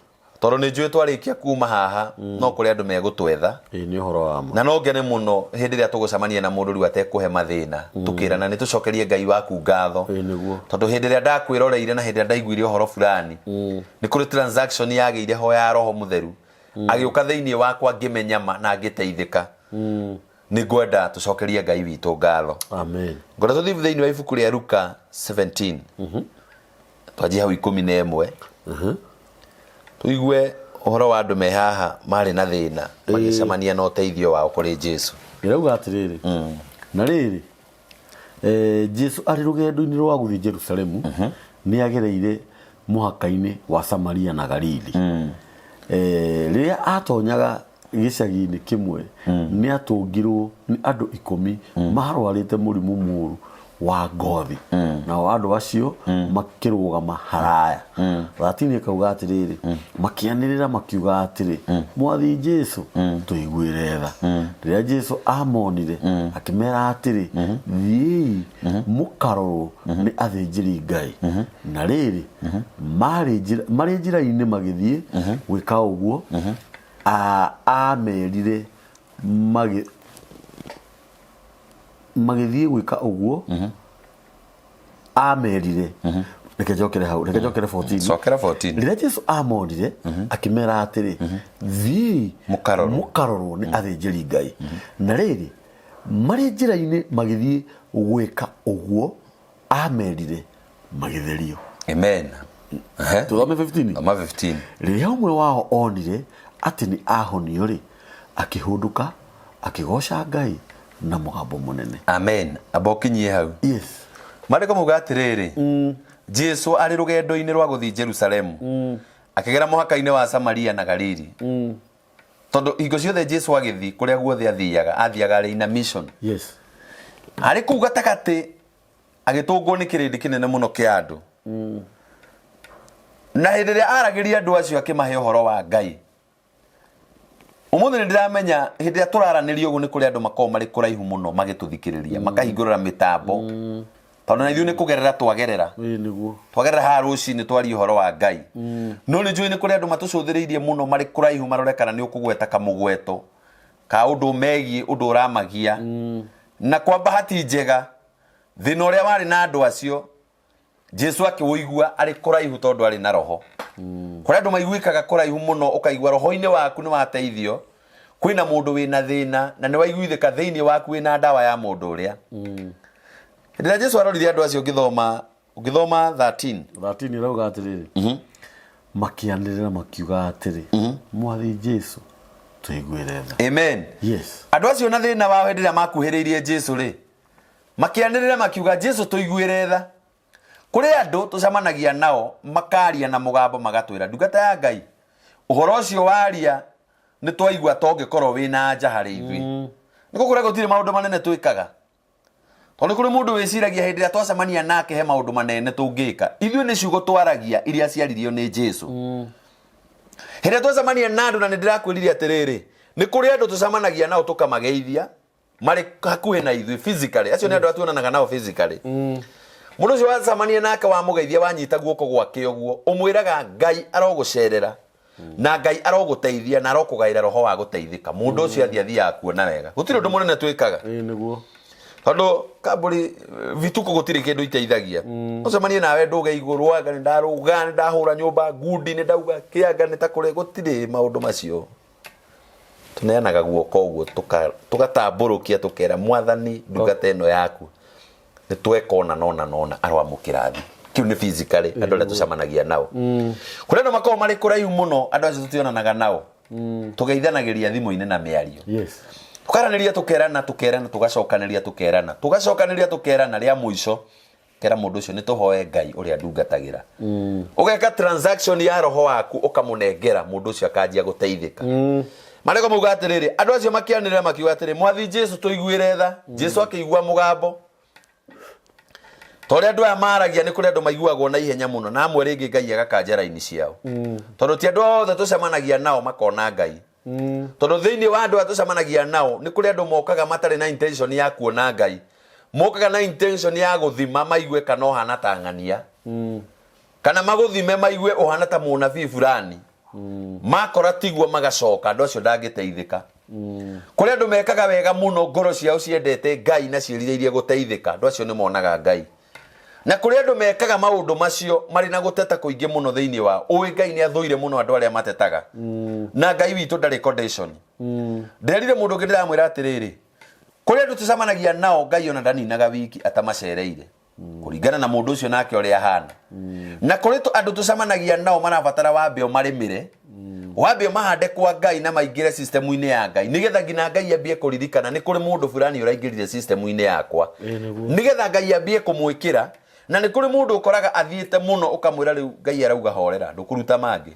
[SPEAKER 2] Tondũ nĩ njũĩ twarĩkia kuma haha no kũrĩ andũ megũtwetha.
[SPEAKER 1] Ĩĩ nĩ ũhoro wa ma.
[SPEAKER 2] Na no ngene mũno hĩndĩ ĩrĩa tũgũcemania na mũndũ rĩu atekũhe mathĩna tũkĩrana nĩ tũcokerie Ngai waku ngatho.
[SPEAKER 1] Ĩĩ nĩguo.
[SPEAKER 2] Tondũ hĩndĩ ĩrĩa ndakwĩroreire na hĩndĩ ĩrĩa ndaiguire ũhoro fulani nĩ kũrĩ transaction yagĩire ho ya Roho Mũtheru agĩũka thĩinĩ wakwa ngĩmenya ma na ngĩteithĩka. Nĩ ngwenda tũcokerie Ngai witũ ngatho.
[SPEAKER 1] Amen.
[SPEAKER 2] Ngwenda tũthiĩ thĩinĩ wa ibuku rĩa Luka 17. Twanjie hau 11. Tũigue ũhoro wa andũ me haha marĩ na thĩna magĩcemania na ũteithio wao kũrĩ Jesu.
[SPEAKER 1] Ĩrauga atĩrĩrĩ, na rĩrĩ, Jesu arĩ rũgendo-inĩ rwa gũthiĩ Jerusalemu nĩ agereire mũhaka-inĩ wa Samaria na Galili. Rĩrĩa atonyaga gĩcagi-inĩ kĩmwe nĩ atũngirwo nĩ andũ 10 marwarĩte mũrimũ mũũru wa ngothi. Nao andũ acio makĩrũgama haraya. 13 ĩkauga atĩrĩrĩ, makĩanĩrĩra makiuga atĩrĩ, Mwathi Jesu, tũiguĩre tha. Rĩrĩa Jesu amonire, akĩmera atĩrĩ, Thiĩi mũkarorwo nĩ athĩnjĩri Ngai. Na rĩrĩ, marĩ njĩra-inĩ magĩthiĩ gwĩka ũguo, amerire magĩthiĩ gwĩka ũguo, amerire reke njokere hau, reke njokere 14.
[SPEAKER 2] Cokera 14.
[SPEAKER 1] Rĩrĩa Jesu amonire, akĩmera atĩrĩ, Thiĩi
[SPEAKER 2] Mũkarorwo.
[SPEAKER 1] mũkarorwo nĩ athĩnjĩri Ngai. Na rĩrĩ, marĩ njĩra-inĩ magĩthiĩ gwĩka ũguo, amerire magĩtherio.
[SPEAKER 2] Amen.
[SPEAKER 1] Tũthome 15.
[SPEAKER 2] Thoma 15.
[SPEAKER 1] Rĩrĩa ũmwe wao onire atĩ nĩ ahonio rĩ, akĩhũndũka akĩgooca Ngai na mũgambo mũnene.
[SPEAKER 2] Amen. Amba ũkinyie hau.
[SPEAKER 1] Yes.
[SPEAKER 2] Maandĩko mauga atĩrĩrĩ, Jesu arĩ rũgendo-inĩ rwa gũthiĩ Jerusalemu, akĩgera mũhaka-inĩ wa Samaria na Galili. Tondũ hingo ciothe Jesu agĩthiĩ kũrĩa guothe athiaga, athiaga arĩ in a mission.
[SPEAKER 1] Yes.
[SPEAKER 2] Arĩ kũu gatagatĩ Agĩtũngwo nĩ kĩrĩndĩ kĩnene mũno kĩa andũ. Na hĩndĩ ĩrĩa aragĩria andũ acio akĩmahe ũhoro wa Ngai. Ũmũthĩ nĩ ndĩramenya hĩndĩ ĩrĩa tũraranĩria ũguo nĩ kũrĩ andũ makoragwo marĩ kũraihu mũno magĩtũthikĩrĩria, makahingũrĩra mĩtambo. Tondũ na ithuĩ nĩ kũgerera twagerera.
[SPEAKER 1] Ĩĩ nĩguo.
[SPEAKER 2] Twagerera haha rũcinĩ twarie ũhoro wa Ngai. No nĩ njũĩ nĩ kũrĩ andũ matũcũthĩrĩirie mũno marĩ kũraihu marore kana nĩ ũkũgweta kamũgweto ka ũndũ megiĩ ũndũ ũramagia. Na kwa bahati njega thĩna ũrĩa warĩ na andũ acio Jesu akĩwũigua arĩ kũraihu tondũ arĩ na roho. Kũrĩ andũ maiguĩkaga kũraihu mũno ũkaigua roho-inĩ waku nĩ wateithio kwĩna mũndũ wĩna thĩna na nĩ waiguithĩka thĩinĩ waku wĩna ndawa ya mũndũ ũrĩa. Hĩndĩ ĩrĩa Jesu arorire andũ acio ũngĩthoma ũngĩthoma 13
[SPEAKER 1] 13 ĩrauga atĩrĩrĩ, makĩanĩrĩra makiuga atĩrĩ, Mwathi Jesu, tũiguĩre tha.
[SPEAKER 2] Amen.
[SPEAKER 1] Yes.
[SPEAKER 2] Andũ acio na thĩna wao hĩndĩ ĩrĩa makuhĩrĩirie Jesu rĩ, makĩanĩrĩra makiuga, Jesu tũiguĩre tha. Kũrĩ andũ tũcemanagia nao makaria na mũgambo magatwĩra, ndungata ya Ngai, ũhoro ũcio waria nĩ twaigua to ũngĩkorwo wĩna anja harĩ ithuĩ. Nĩ gũkũrĩa gũtirĩ maũndũ manene twĩkaga. Tondũ nĩ kũrĩ mũndũ wĩciragia hĩndĩ ĩrĩa twacemania nake he maũndũ manene tũngĩka. Ithuĩ nĩ ciugo twaragia iria ciaririo nĩ Jesu. Hĩndĩ ĩrĩa twacemania na andũ, na nĩ ndĩrakwĩrire atĩrĩrĩ, nĩ kũrĩ andũ tũcemanagia nao tũkamageithia marĩ hakuhĩ na ithuĩ physically. Acio nĩ andũ arĩa tuonanaga nao physically. Mũndũ ũcio wacemania nake wamũgeithia wanyita guoko gwake ũguo, ũmwĩraga Ngai arogũcerera na Ngai arogũteithia na arokũgaĩra roho wa gũteithĩka. Mũndũ ũcio athiĩ athiaga kuona wega. Gũtirĩ ũndũ mũnene twĩkaga.
[SPEAKER 1] Ĩĩ nĩguo.
[SPEAKER 2] Tondũ kambũri vituko gũtirĩ kĩndũ iteithagia. Ũcemanie nawe ndũge igũrũ anga nĩ ndarũga nĩ ndahũra nyũmba ngundi nĩ ndauga kĩanga nĩ ta kũrĩ gũtirĩ maũndũ macio. Tũneanaga guoko ũguo tũgatambũrũkia tũkera Mwathani ndungata ĩno yaku nĩ tweka ũna na ũna na ũna aroamũkĩra thi. Kĩu nĩ physically andũ arĩa tũcemanagia nao. Kũrĩ andũ makoragwo marĩ kũraihu mũno andũ acio tũtionanaga nao. Tũgeithanagĩria thimũ-inĩ na mĩario.
[SPEAKER 1] Yes.
[SPEAKER 2] Tũkaranĩria tũkerana tũkerana tũgacokanĩria tũkerana tũgacokanĩria tũkerana rĩa mũico kera mũndũ ũcio nĩ tũhoe Ngai ũrĩa ndungatagĩra. Ũgeka transaction ya roho waku ũkamũnengera mũndũ ũcio akanjia gũteithĩka. Marĩko mauga atĩrĩrĩ, andũ acio makĩanĩrĩra makiuga atĩrĩ, Mwathi Jesu tũiguĩre tha. Jesu akĩigua mũgambo. Ta ũrĩa andũ aya maragia nĩ kũrĩ andũ maiguagwo na ihenya mũno na amwe rĩngĩ Ngai agakanja raini ciao. Tondũ ti andũ othe tũcemanagia nao makona Ngai. Tondũ thĩinĩ wa andũ aya tũcemanagia nao nĩ kũrĩ andũ mokaga matarĩ na intention ya kuona Ngai. Mokaga na intention ya gũthima maigue kana ũhana ta ng'ania. Kana magũthime maigue ũhana ta mũnabii fulani. Makora tiguo magacoka, andũ acio ndangĩteithĩka. Kũrĩ andũ mekaga wega mũno ngoro ciao ciendete Ngai na ciĩrirĩirie gũteithĩka, andũ acio nĩ monaga Ngai. Na kũrĩ andũ mekaga maũndũ macio marĩ na gũteta kũingĩ mũno thĩinĩ wao. Ũĩ Ngai nĩ athũire mũno andũ arĩa matetaga. Na Ngai witũ ndarĩ condition. Nderire mũndũ ũngĩ ndĩramwĩra atĩrĩrĩ, kũrĩ andũ tũcemanagia nao Ngai ona ndaninaga wiki atamacereire. Kũringana na mũndũ ũcio nake ũrĩa ahana. Na kũrĩ andũ tũcemanagia nao marabatara wambe ũmarĩmĩre, wambe ũmahande kwa Ngai na maingĩre system-inĩ ya Ngai, nĩgetha nginya Ngai ambie kũririkana nĩ kũrĩ mũndũ fulani ũraingĩrire system-inĩ yakwa,
[SPEAKER 1] Ĩĩ nĩguo.
[SPEAKER 2] nĩgetha Ngai ambie kũmwĩkĩra. Na nĩ kũrĩ mũndũ ũkoraga athiĩte mũno ũkamwĩra rĩu Ngai arauga horera, ndũkũruta mangĩ,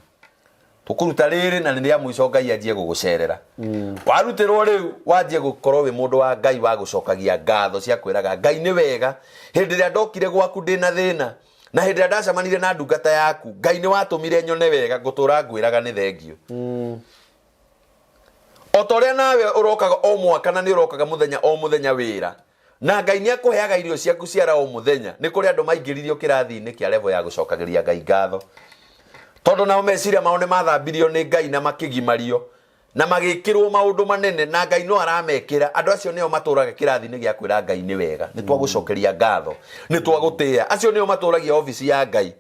[SPEAKER 2] tũkũruta rĩrĩ na nĩ rĩa mũico Ngai anjie gũgũcerera. Warutĩrwo rĩu wanjie gũkorwo wĩ mũndũ wa Ngai wa gũcokagia ngatho cia kwĩraga Ngai nĩ wega, hĩndĩ ĩrĩa ndokire gwaku ndĩna thĩna na hĩndĩ ĩrĩa ndacemanire na ndungata yaku Ngai nĩ watũmire nyone wega, ngũtũra ngwĩraga nĩ thengio. O ta ũrĩa nawe ũrokaga o mwaka na nĩ ũrokaga mũthenya o mũthenya wĩra, na Ngai nĩ akũheaga irio ciaku ciara o mũthenya, nĩ kũrĩ andũ maingĩririo kĩrathi-inĩ kĩa level ya gũcokagĩria Ngai ngatho, tondũ nao meciria mao nĩ mathambirio nĩ Ngai na makĩgimario na magĩkĩrwo maũndũ manene, na Ngai no aramekĩra. Andũ acio nĩo matũraga kĩrathi-inĩ gĩa kwĩra Ngai nĩ wega, nĩ twagũcokeria ngatho, nĩ twagũtĩĩa. Acio nĩo matũragia obici ya Ngai,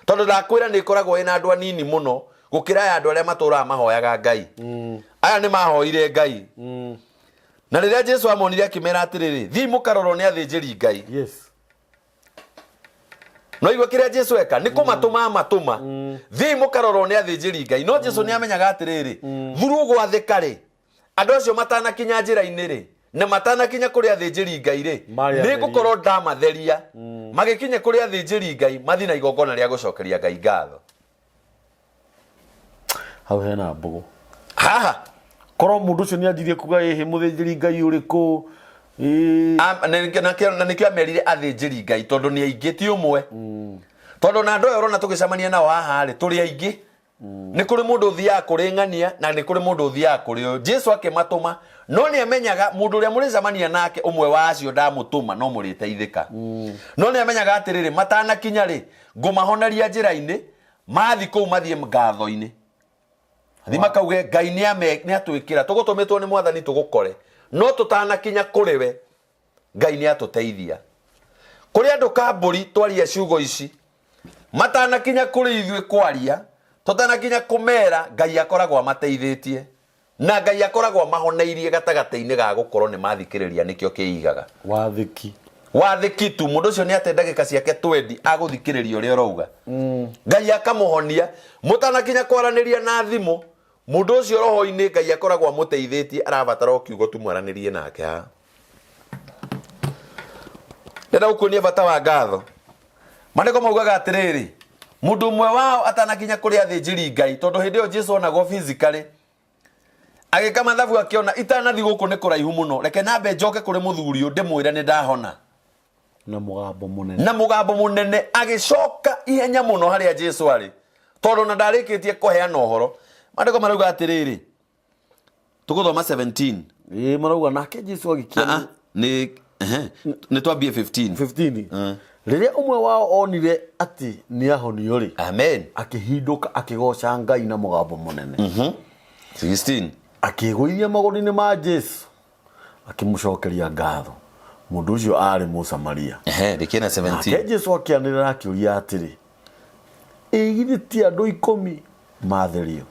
[SPEAKER 2] tondũ ndakwĩra nĩ ĩkoragwo ĩna andũ anini mũno gũkĩra ya andũ arĩa matũraga mahoyaga Ngai. Aya nĩ mahoire Ngai. Na rĩrĩa Jesu amonire akĩmera atĩrĩrĩ, thiĩi mũkarorwo nĩ athĩnjĩri Ngai.
[SPEAKER 1] Yes.
[SPEAKER 2] No igua kĩrĩa Jesu eka nĩ kũmatũma amatũma, thiĩi mũkarorwo nĩ athĩnjĩri Ngai. No Jesu nĩ amenyaga atĩrĩrĩ, thuru gwathĩka rĩ, andũ acio matanakinya njĩra-inĩ rĩ, na matanakinya kũrĩ athĩnjĩri Ngai rĩ,
[SPEAKER 1] Marĩ
[SPEAKER 2] nĩ
[SPEAKER 1] atherie.
[SPEAKER 2] ngũkorwo ndamatheria. Magĩkinya kũrĩ athĩnjĩri Ngai, mathiĩ na igongona rĩa gũcokeria Ngai ngatho.
[SPEAKER 1] Hau hena mbũgũ.
[SPEAKER 2] Haha
[SPEAKER 1] Korwo mũndũ ũcio nĩ anjirie kuga ĩhĩ mũthĩnjĩri Ngai ũrĩkũ,
[SPEAKER 2] Na nĩkĩo amerire athĩnjĩri Ngai, tondũ nĩ aingĩ, ti ũmwe. Tondũ na andũ aya ũrona tũgĩcemania nao haha rĩ, tũrĩ aingĩ. Nĩ kũrĩ mũndũ ũthiaga kũrĩ ng'ania na nĩ kũrĩ mũndũ ũthiaga kũrĩ ũyũ. Jesu akĩmatũma, no nĩ amenyaga mũndũ ũrĩa mũrĩcemania nake, ũmwe wa acio ndamũtũma, no mũrĩteithĩka. No nĩ amenyaga atĩrĩrĩ, matanakinya rĩ, ngũmahoneria njĩra-inĩ, mathi kũu mathiĩ ngatho-inĩ, thi makauge Ngai nĩ atwĩkĩra, tũgũtũmĩtwo nĩ Mwathani tũgũkore, no tũtanakinya kũrĩ we Ngai nĩ atũteithia. Kũrĩ andũ kambũri twaria ciugo ici, matanakinya kũrĩ ithuĩ kwaria, tũtanakinya kũmera, Ngai akoragwo amateithĩtie na Ngai akoragwo amahoneirie gatagatĩ-inĩ ga gũkorwo nĩ mathikĩrĩria. Nĩkĩo kĩigaga
[SPEAKER 1] Wathĩki.
[SPEAKER 2] Wathĩki tu. Mũndũ ũcio nĩ ate ndagĩka ciake twendi agũthikĩrĩria ũrĩa ũrauga, Ngai akamũhonia mũtanakinya kwaranĩria na thimũ. Mũndũ ũcio roho-inĩ Ngai akoragwo amũteithĩtie, arabatara o kiugo tu mwaranĩrie nake. Haha ndĩrenda gũkuonia bata wa ngatho. Maandĩko maugaga atĩrĩrĩ, mũndũ ũmwe wao atanakinya kũrĩ athĩnjĩri Ngai, tondũ hĩndĩ ĩyo Jesu onagwo physically, agĩka mathabu, akĩona itanathi gũkũ nĩ kũraihu mũno, reke nambe njoke kũrĩ mũthuri ũyũ ndĩmwĩre nĩ ndahona.
[SPEAKER 1] Na mũgambo mũnene.
[SPEAKER 2] Na mũgambo mũnene agĩcoka ihenya mũno harĩa Jesu arĩ, tondũ na ndarĩkĩtie kũheana ũhoro. Maandĩko marauga atĩrĩrĩ, tũgũthoma 17.
[SPEAKER 1] Ĩĩ, marauga nake Jesu agĩkia.
[SPEAKER 2] Ah, ah, nĩ ehe, nĩ twambie 15.
[SPEAKER 1] 15. Rĩrĩa ũmwe wao onire atĩ nĩ ahonio rĩ,
[SPEAKER 2] Amen.
[SPEAKER 1] akĩhindũka, akĩgoca Ngai na mũgambo mũnene,
[SPEAKER 2] 16.
[SPEAKER 1] akĩĩgũithia magũrũ-inĩ ma Jesu, akĩmũcokeria ngatho. Mũndũ ũcio aarĩ Mũsamaria.
[SPEAKER 2] Ehe, rĩkia na
[SPEAKER 1] Nake
[SPEAKER 2] 17.
[SPEAKER 1] Jesu akĩanĩrĩra akĩũria atĩrĩ, "Ĩ githĩ ti andũ 10 matherio?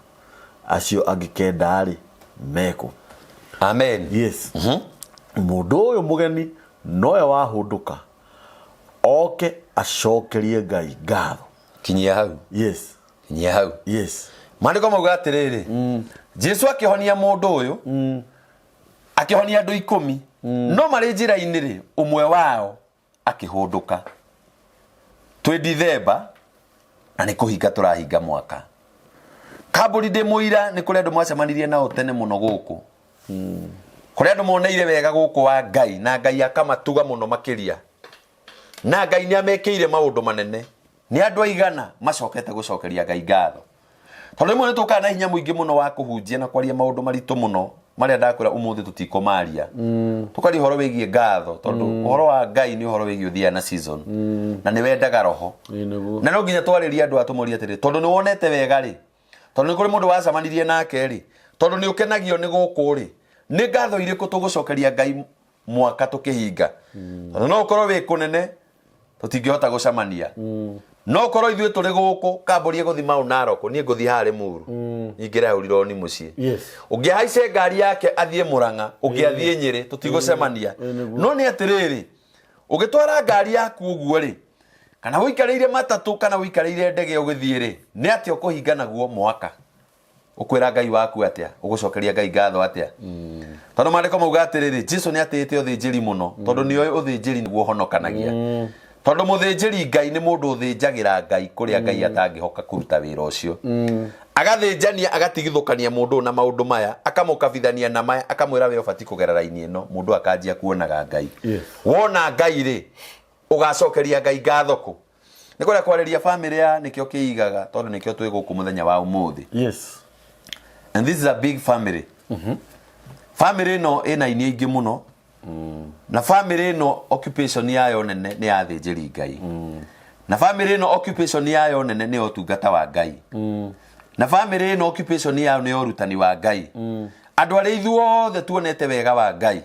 [SPEAKER 1] Acio angĩ 9-rĩ, mekũ?"
[SPEAKER 2] Amen.
[SPEAKER 1] Yes. Mũndũ ũyũ mũgeni nowe wahũndũka oke acokerie Ngai ngatho.
[SPEAKER 2] Kinyia hau.
[SPEAKER 1] Yes.
[SPEAKER 2] Kinyia hau.
[SPEAKER 1] Yes.
[SPEAKER 2] Maandĩko mauga atĩrĩrĩ, Jesu akĩhonia mũndũ ũyũ, akĩhonia andũ 10, no marĩ njĩra-inĩ rĩ, ũmwe wao akĩhũndũka. Twĩ Dithemba na nĩ kũhinga tũrahinga mwaka. Kambũri ndĩ mũira nĩ kũrĩ andũ mwacemanirie nao tene mũno gũkũ, kũrĩ andũ moneire wega gũkũ wa Ngai, na Ngai akamatuga mũno makĩria, na Ngai nĩ amekĩire maũndũ manene. Nĩ andũ aigana macokete gũcokeria Ngai ngatho? Tondũ rĩmwe nĩ tũkaga na hinya mũingĩ mũno wa kũhunjia na kwaria maũndũ maritũ mũno marĩa ndakwĩra ũmũthĩ tũtikũmaria, tũkaria ũhoro wĩgiĩ ngatho, tondũ ũhoro wa Ngai nĩ ũhoro wĩgiĩ ũthiaga na season na nĩ wendaga roho.
[SPEAKER 1] Ĩĩ nĩguo.
[SPEAKER 2] Na no nginya twarĩrie andũ atũmorie atĩrĩ, tondũ nĩ wonete wega rĩ, tondũ nĩ kũrĩ mũndũ wacemanirie nake rĩ, tondũ nĩ ũkenagio nĩ gũkũ rĩ, nĩ ngatho irĩkũ tũgũcokeria Ngai mwaka tũkĩhinga? Tondũ no ũkorwo wĩ kũnene tũtingĩhota gũcemania, no ũkorwo ithuĩ tũrĩ gũkũ kambũri ĩgũthi mau Narok, niĩ ngũthiĩ haha Limuru, nyingĩre hau rironi mũciĩ. Ũngĩahaice ngari yake athiĩ Mũrang'a, ũngĩ athiĩ Nyĩrĩ, tũtigũcemania.
[SPEAKER 1] Ĩĩ nĩguo.
[SPEAKER 2] No nĩ atĩrĩrĩ, ũgĩtwara ngari yaku ũguo rĩ, kana ũikarĩire matatũ, kana ũikarĩire ndege ũgĩthiĩ rĩ, nĩ atĩa ũkũhinga naguo mwaka? Ũkwĩra Ngai waku atĩa? Ũgũcokeria Ngai ngatho atĩa? Tondũ maandĩko mauga atĩrĩrĩ, Jesu nĩ atĩĩte ũthĩnjĩri mũno, tondũ nĩ oĩ ũthĩnjĩri nĩguo ũhonokanagia, tondũ mũthĩnjĩri Ngai nĩ mũndũ ũthĩnjagĩra Ngai kũrĩa Ngai atangĩhoka kũruta wĩra ũcio, agathĩnjania, agatigithũkania mũndũ ũyũ na maũndũ maya, akamũkabithania na maya, akamwĩra we ũbatiĩ kũgera raini ĩno. Mũndũ akanjia kuonaga Ngai. Wona Ngai rĩ, ũgacokeria Ngai ngatho kũ? Nĩ kũrĩa kwarĩria famĩlĩ ya nĩkĩo kĩigaga, tondũ nĩkĩo twĩ gũkũ mũthenya wa ũmũthĩ. And this is a big family. Family ĩno ĩna aini aingĩ mũno, na family ĩno occupation yayo nene nĩ ya athĩnjĩri Ngai, na family ĩno occupation yayo nene nĩ ya ũtungata wa Ngai, na family ĩno occupation yayo nĩ ya ũrutani wa Ngai. Andũ arĩa ithuothe tuonete wega wa Ngai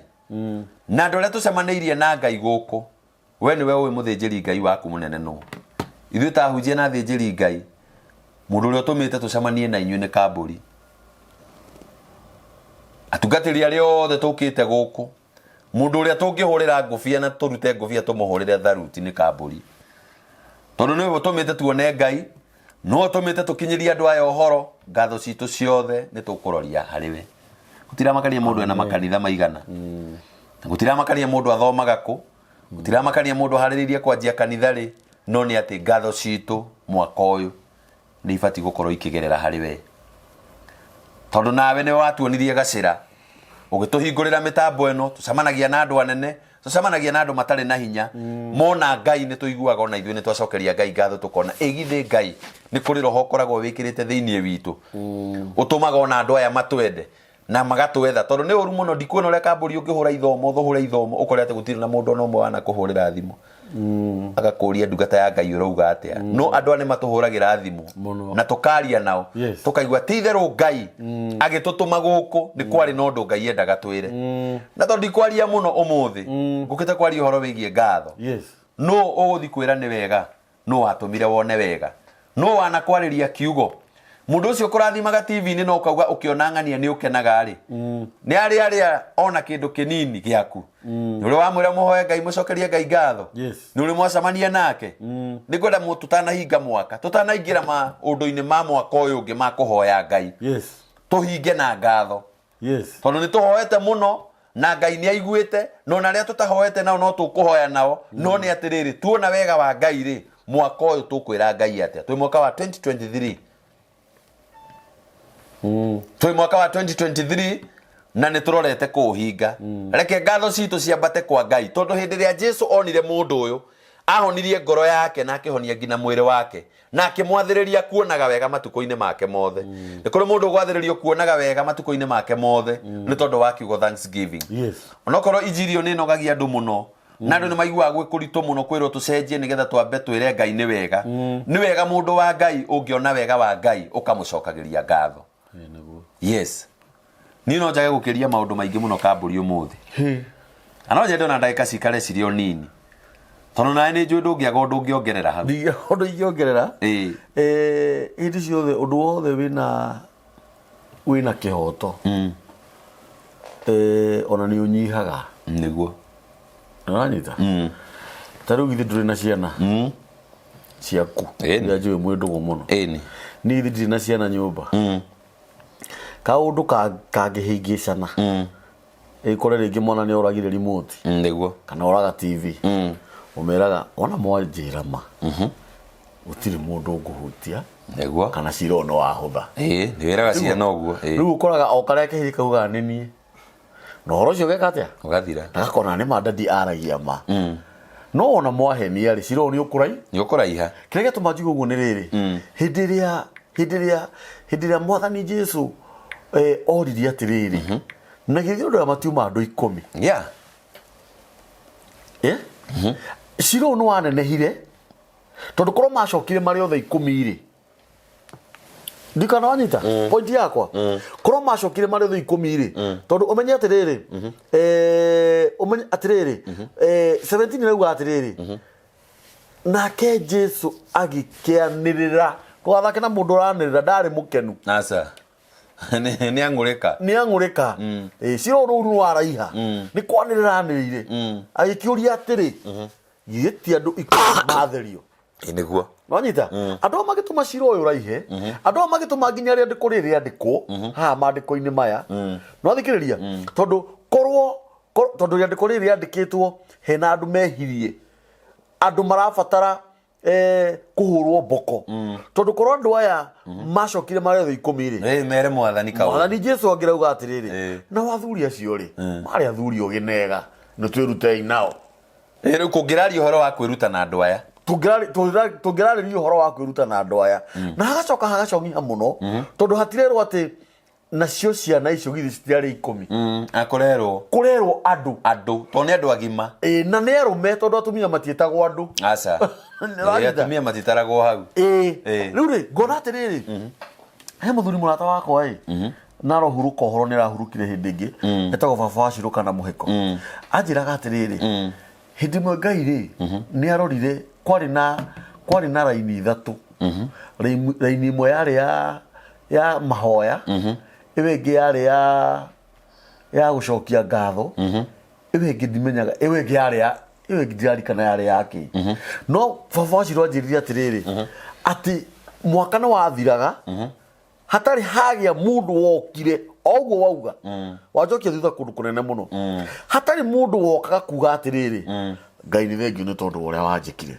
[SPEAKER 2] na andũ arĩa tũcemanĩirie na Ngai gũkũ, we nĩwe ũĩ mũthĩnjĩri Ngai waku mũnene nũ. Ithuĩ ta ahunjia na athĩnjĩri Ngai, mũndũ ũrĩa ũtũmĩte tũcemanie na inyuĩ nĩ kambũri. Atungatĩri arĩa othe tũkĩte gũkũ, mũndũ ũrĩa tũngĩhũrĩra ngũbia na tũrute ngũbia tũmũhũrĩre tharuti nĩ kambũri, tondũ nĩwe ũtũmĩte tuone Ngai, nĩwe ũtũmĩte tũkinyĩrie andũ aya ũhoro. Ngatho citũ ciothe nĩ tũkũroria harĩ we. Gũtiramakania mũndũ ena makanitha maigana, na gũtiramakania mũndũ athomaga kũ, gũtiramakania mũndũ aharĩrĩirie kwanjia kanitha rĩ, no nĩ atĩ ngatho citũ mwaka ũyũ nĩ ibatiĩ gũkorwo ikĩgerera harĩ we, tondũ nawe nĩwe watuonirie gacĩra. Ũgĩtũhingũrĩra mĩtambo ĩno, tũcemanagia na andũ anene, tũcemanagia na andũ matarĩ na hinya. Mona Ngai nĩ tũiguaga ona ithuĩ nĩ twacokeria Ngai ngatho tũkona ĩgithĩ Ngai nĩ kũrĩ roho ũkoragwo wĩkĩrĩte thĩinĩ witũ. Ũtũmaga ona andũ aya matwende na magatwetha tondũ nĩ ũru mũno ndikuona ũrĩa kambũri ũngĩhũra ithomo ũhũre ithomo ũkore atĩ gũtirĩ na mũndũ ona ũmwe wanakũhũrĩra thimũ agakũria ndungata ya Ngai ũrauga atĩa. No andũ aya nĩ matũhũragĩra thimũ
[SPEAKER 1] Mũno.
[SPEAKER 2] na tũkaria nao.
[SPEAKER 1] Yes.
[SPEAKER 2] Tũkaigua ti itherũ Ngai agĩtũtũma gũkũ nĩ kwarĩ na ũndũ Ngai endaga twĩre. Na tondũ ndikwaria mũno ũmũthĩ, ngũkĩte kwaria ũhoro wĩgiĩ ngatho.
[SPEAKER 1] Yes.
[SPEAKER 2] Nũ ũgũthiĩ kwĩra nĩ wega? Nũ watũmire wone wega? Nũ wanakwarĩria kiugo? Mũndũ ũcio ũkũrathimaga TV-inĩ na ũkauga ũkĩona ng'ania nĩ ũkenaga rĩ, nĩ arĩ arĩa ona kĩndũ kĩnini gĩaku? Nĩ ũrĩ wamwĩra mũhoe Ngai mũcokerie Ngai ngatho?
[SPEAKER 1] Yes.
[SPEAKER 2] Nĩ ũrĩ mwacemania nake? Nĩ ngwenda tũtanahinga mwaka, tũtanaingĩra maũndũ-inĩ ma mwaka ũyũ ũngĩ ma kũhoya Ngai,
[SPEAKER 1] Yes.
[SPEAKER 2] tũhinge na ngatho.
[SPEAKER 1] Yes.
[SPEAKER 2] Tondũ nĩ tũhoete mũno na Ngai nĩ aiguĩte, no na arĩa tũtahoete nao no tũkũhoya nao. No nĩ atĩrĩrĩ, tuona wega wa Ngai rĩ, mwaka ũyũ tũkwĩra Ngai atĩa? Twĩ mwaka wa 2023. Twĩ mwaka wa 2023 na nĩ tũrorete kũũhinga. Reke ngatho citũ ciambate kwa Ngai, tondũ hĩndĩ ĩrĩa Jesu onire mũndũ ũyũ, ahonirie ngoro yake na akĩhonia nginya mwĩrĩ wake, na akĩmwathĩrĩria kuonaga wega matukũ-inĩ make mothe. Nĩ kũrĩ mũndũ ũgwathĩrĩrio kuonaga wega matukũ-inĩ make mothe nĩ tondũ wa kiugo thanksgiving.
[SPEAKER 1] Yes.
[SPEAKER 2] Onokorwo injiri ĩyo nĩ ĩnogagia andũ mũno, na andũ nĩ maiguaga gwĩ kũritũ mũno kwĩrwo tũcenjie nĩgetha twambe twĩre Ngai nĩ wega. Nĩ wega mũndũ wa Ngai ũngĩona wega wa Ngai ũkamũcokagĩria ngatho.
[SPEAKER 1] Ĩĩ, nĩguo.
[SPEAKER 2] Yes. Niĩ no njage gũkĩria maũndũ maingĩ mũno kambũri ũmũthĩ. Na no nyende ona ndagĩka cikare cirĩ o nini. Tondũ nawe nĩ njũĩ ndũngĩaga ũndũ ũngĩongerera hau.
[SPEAKER 1] Ndingĩaga ũndũ ingĩongerera.
[SPEAKER 2] Ĩĩ.
[SPEAKER 1] Hĩndĩ ciothe ũndũ wothe wĩna kĩhoto. Ona nĩ ũnyihaga.
[SPEAKER 2] Nĩguo.
[SPEAKER 1] Ũranyita? Ta rĩu githĩ ndũrĩ na ciana ciaku?
[SPEAKER 2] Ĩni.
[SPEAKER 1] Iria njũĩ mwĩ ndũgũ mũno.
[SPEAKER 2] Ĩni.
[SPEAKER 1] Niĩ githĩ ndirĩ na ciana nyũmba? Kaũndũ kangĩhĩngĩcana. Ĩkore rĩngĩ mwana nĩ oragire remote.
[SPEAKER 2] Nĩguo.
[SPEAKER 1] Kana oraga TV. Ũmeraga ona mwanjĩra ma. Gũtirĩ mũndũ ũngũhutia.
[SPEAKER 2] Nĩguo.
[SPEAKER 1] Kana cira ũyũ nĩ wahũtha.
[SPEAKER 2] Ĩĩ, nĩ wĩraga ciana ũguo. Ĩĩ.
[SPEAKER 1] Rĩu ũkoraga o karĩa kehiri kaugaga nĩ niĩ. Na ũhoro ũcio ũgeka atĩa?
[SPEAKER 2] Ũgathira.
[SPEAKER 1] Na gakona nĩ ma dadi aragia ma. No ona mwahenia rĩ, cira ũyũ nĩ ũkũrai.
[SPEAKER 2] Nĩ ũkũraiha.
[SPEAKER 1] Kĩrĩa gĩatũma njigue ũguo nĩ rĩrĩ. Hĩndĩ ĩrĩa hĩndĩ ĩrĩa hĩndĩ ĩrĩa mwathani Jesu oririe atĩrĩrĩ, na githĩ ũndũ aya matiuma andũ 10.
[SPEAKER 2] Yeah.
[SPEAKER 1] Cira ũyũ nĩ wanenehire tondũ korwo macokire marĩ othe 10 rĩ, ndikana wanyita point yakwa, korwo macokire marĩ othe 10 rĩ, tondũ ũmenye atĩrĩrĩ, ũmenye atĩrĩrĩ, 17 ĩrauga atĩrĩrĩ, nake Jesu agĩkĩanĩrĩra. Ndũgathake na mũndũ ũranĩrĩra, ndarĩ mũkenu.
[SPEAKER 2] Aca. Nĩ ang'ũrĩka.
[SPEAKER 1] Nĩ ang'ũrĩka. Cira ũyũ rũu nĩ waraiha. Nĩ kwanĩrĩra anĩrĩire. Agĩkĩũria atĩrĩ, githĩ ti andũ 10 matherio?
[SPEAKER 2] Ĩ, nĩguo.
[SPEAKER 1] Wanyita? Andũ aya magĩtũma cira ũyũ ũraihe, andũ aya magĩtũma nginya rĩandĩko rĩrĩ rĩandĩkwo haha maandĩko-inĩ maya. Nĩwathikĩrĩria? Tondũ korwo, tondũ rĩandĩko rĩrĩ rĩandĩkĩtwo hena andũ mehirie, andũ marabatara kũhũrwo mboko. Tondũ korwo andũ aya macokire marĩ othe 10 rĩ,
[SPEAKER 2] Ĩ, mere mwathani kaũndũ.
[SPEAKER 1] Mwathani Jesu angĩrauga atĩrĩrĩ, nao athuri acio rĩ, marĩ athuri ogĩ nega, nĩ twĩrutei nao.
[SPEAKER 2] Ĩ, rĩu kũngĩraria ũhoro wa kwĩruta na andũ aya.
[SPEAKER 1] Tũngĩrarĩria ũhoro wa kwĩruta na andũ aya. Na hagacoka hagacongiha mũno, tondũ hatirerwo atĩ nacio ciana icio githĩ citiarĩ 10.
[SPEAKER 2] Akũrerwo.
[SPEAKER 1] Kũrerwo andũ.
[SPEAKER 2] Andũ, tondũ nĩ andũ agima.
[SPEAKER 1] Ĩ, na nĩ arũme tondũ atumia matiĩtagwo andũ.
[SPEAKER 2] Aca.
[SPEAKER 1] Nĩwanyita?
[SPEAKER 2] Ĩ, atumia matitaragwo hau.
[SPEAKER 1] Ĩ.
[SPEAKER 2] Ĩ.
[SPEAKER 1] Rĩu rĩ, ngona atĩrĩrĩ, he mũthuri mũrata wakwa ĩ, na arohurũka ũhoro nĩ arahurũkire hĩndĩ ĩngĩ, etagwo baba wa Shirũ kana Mũhĩko. Anjĩraga atĩrĩrĩ, hĩndĩ ĩmwe Ngai rĩ, nĩ arorire kwarĩ na raini 3. Raini ĩmwe yarĩ ya mahoya, ĩyo ĩngĩ yarĩ ya gũcokia ngatho, ĩyo ĩngĩ ndimenyaga, ĩyo ĩngĩ yarĩ ya, ĩyo ĩngĩ ndirarikana yarĩ ya kĩ. No baba wa Shirũ anjĩrire atĩrĩrĩ, atĩ mwaka nĩ wathiraga, hatarĩ hagĩa mũndũ wokire o ũguo wauga, wanjokia thutha kũndũ kũnene mũno, hatarĩ mũndũ wokaga kuga atĩrĩrĩ, Ngai nĩ thengiũ nĩ tondũ wa ũrĩa wanjĩkire.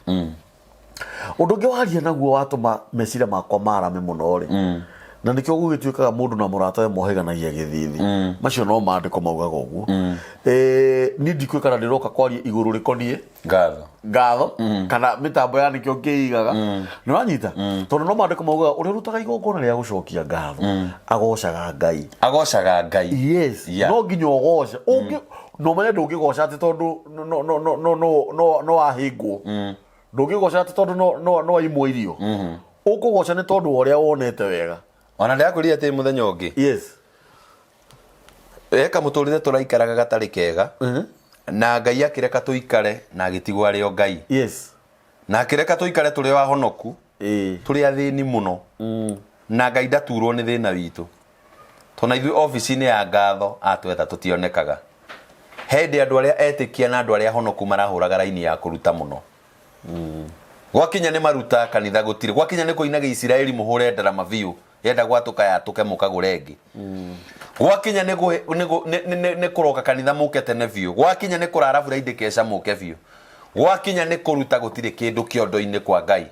[SPEAKER 1] Ũndũ ũngĩ waria naguo watũma meciria makwa marame mũno rĩ, Na nĩkĩo gũgĩtuĩkaga mũndũ na mũratawe mohĩganagia gĩthithi. Macio no maandĩko maugaga ũguo. Niĩ ndikũĩ kana ndĩroka kwaria igũrũ rĩkoniĩ
[SPEAKER 2] Ngatho.
[SPEAKER 1] Ngatho kana mĩtambo ya nĩkĩo ngĩigaga, nĩ ũranyita? Tondũ no maandĩko maugaga ũrĩa ũrutaga igongona rĩa gũcokia ngatho agocaga Ngai.
[SPEAKER 2] Agocaga Ngai.
[SPEAKER 1] Yes. No nginya ũgoce. Ũngĩ no menye ndũngĩgoca atĩ tondũ no no no no no no no no wahĩngwo. Ndũngĩgoca atĩ tondũ no no no waimwo irio. Ũkũgoca nĩ tondũ wa ũrĩa wonete wega.
[SPEAKER 2] Ona ndĩrakwĩrire atĩ mũthenya ũngĩ eka mũtũrĩre tũraikaraga gatarĩ kega, na Ngai akĩreka tũikare na agĩtigwo arĩ o Ngai, na akĩreka tũikare tũrĩ o ahonoku, tũrĩ athĩni mũno, na Ngai ndaturwo nĩ thĩna witũ, tondũ na ithuĩ obici-inĩ ya ngatho atwetha tũtionekaga. He hĩndĩ andũ arĩa etĩkia na andũ arĩa ahonoku marahũraga raini ya kũruta mũno. Gwakinya nĩ maruta kanitha gũtirĩ, gwakinya nĩ kũina gĩisiraeli mũhũre ndarama biũ, yenda gwatũka yatũke mũkagũre ĩngĩ. Gwakinya nĩ kũ- nĩ kũ- nĩ- nĩ- nĩ- nĩ kũroka kanitha mũke tene biũ, gwakinya nĩ kũrara Friday keca mũke biũ, gwakinya nĩ kũruta gũtirĩ kĩndũ kĩondo-inĩ kwa Ngai.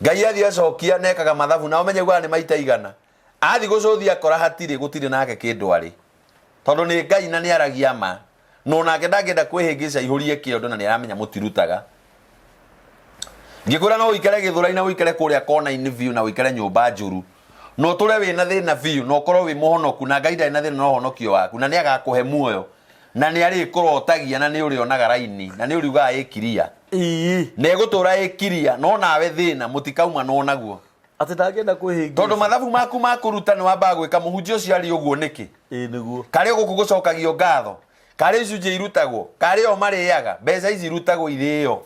[SPEAKER 2] Ngai athiĩ acokia nekaga mathabu na ũmenye ugaga nĩ maita igana. Athiĩ gũcũthia akora hatirĩ, gũtirĩ nake kĩndũ arĩ, tondũ nĩ Ngai na nĩ aragia ma. No nake ndangĩenda kwĩhĩngĩca aihũrie kĩondo na nĩ aramenya mũtirutaga. Ngĩkwĩra no ũikare gĩthũrai na ũikare kũrĩa kona-inĩ biũ na ũikare nyũmba njũru, na ũtũre wĩna thĩna biũ na ũkorwo wĩ mũhonoku, na Ngai ndarĩ na thĩna na ũhonokio waku, na nĩ agakũhe muoyo, na nĩ arĩkũrotagia, na nĩ ũrĩonaga raini, na nĩ ũriugaga ĩ kiria. Na ĩgũtũra ĩ kiria, no nawe thĩna mũtikaumanwo naguo.
[SPEAKER 1] Atĩ ndangĩenda kwĩhĩngĩca.
[SPEAKER 2] Tondũ mathabu maku ma kũruta nĩ wambaga gwĩka mũhunjia ũcio arĩ ũguo nĩkĩ?
[SPEAKER 1] Ĩĩ nĩguo.
[SPEAKER 2] Karĩ o gũkũ gũcokagio ngatho, karĩ icunjĩ irutagwo, karĩ o marĩaga, mbeca ici irutagwo irĩo.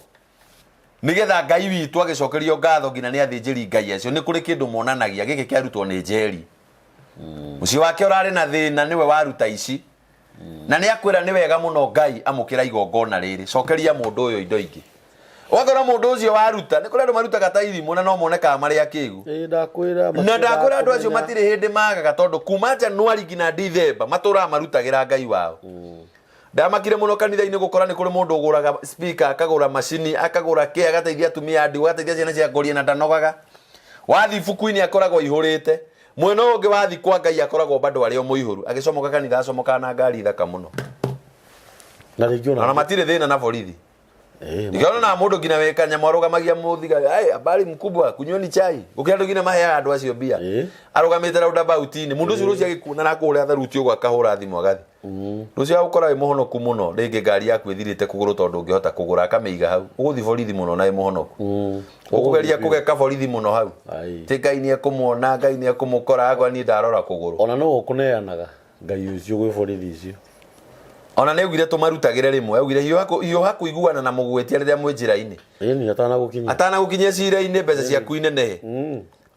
[SPEAKER 2] Nĩgetha Ngai witũ agĩcokerio ngatho nginya nĩ athĩnjĩri Ngai acio, nĩ kũrĩ kĩndũ monanagia, gĩkĩ kĩarutwo nĩ Njeri. Mũciĩ wake ũrarĩ na thĩna nĩwe waruta ici. Na nĩ akwĩra nĩ wega mũno Ngai amũkĩra igongona rĩrĩ, cokeria mũndũ ũyũ indo ingĩ. Ũgakora mũndũ ũcio waruta, nĩ kũrĩ andũ marutaga ta irimũ na no monekaga marĩ akĩgu.
[SPEAKER 1] Ĩĩ ndakwĩra.
[SPEAKER 2] Na ndakwĩra andũ acio matirĩ hĩndĩ magaga, tondũ kuma Januari nginya Dithemba matũraga marutagĩra Ngai wao. Ndamakire mũno kanitha-inĩ gũkora nĩ kũrĩ mũndũ ũgũraga speaker, akagũra macini, akagũra kĩ, agateithia atumia a ndigwa, agateithia ciana cia ngũria na ndanogaga. Wathiĩ ibuku-inĩ akoragwo aihũrĩte. Mwena ũyũ ũngĩ wathiĩ kwa Ngai akoragwo bado arĩ o mũihũru. Agĩcomoka kanitha acomokaga na ngari thaka mũno.
[SPEAKER 1] Na rĩngĩ
[SPEAKER 2] Ona matirĩ thĩna na borithi. Nĩkĩo na mũndũ nginya wĩ kanyamũ arũgamagia mũthigari, ai habari mkubwa, kunyweni chai. Gũkĩra andũ nginya maheaga andũ acio mbia. Arũgamĩte roundabout-inĩ. Mũndũ ũcio rũciũ agĩkuona na akũhũrĩra tharuti ũguo akahũra thimũ agathiĩ. Rũciũ agũkora wĩ mũhonoku mũno, rĩngĩ ngari yaku ĩthirĩte kũgũrũ tondũ ndũngĩhota kũgũra, akamĩiga hau. Ũgũthiĩ borithi mũno na wĩ mũhonoku. Ũkũgeria kũgeka borithi mũno hau. Ti Ngai nĩ ekũmuona, Ngai nĩ ekũmũkora, akwa niĩ ndarora kũgũrũ.
[SPEAKER 1] Ona no ũkũneanaga Ngai ũcio gwĩ borithi icio.
[SPEAKER 2] Ona nĩ augire tũmarutagĩre rĩmwe, augire hiũha kũiguana na mũgwĩtia rĩrĩa mwĩ njĩra-inĩ.
[SPEAKER 1] Ĩni atanagũkinyia.
[SPEAKER 2] Atanagũkinyia cira-inĩ mbeca ciaku inenehe.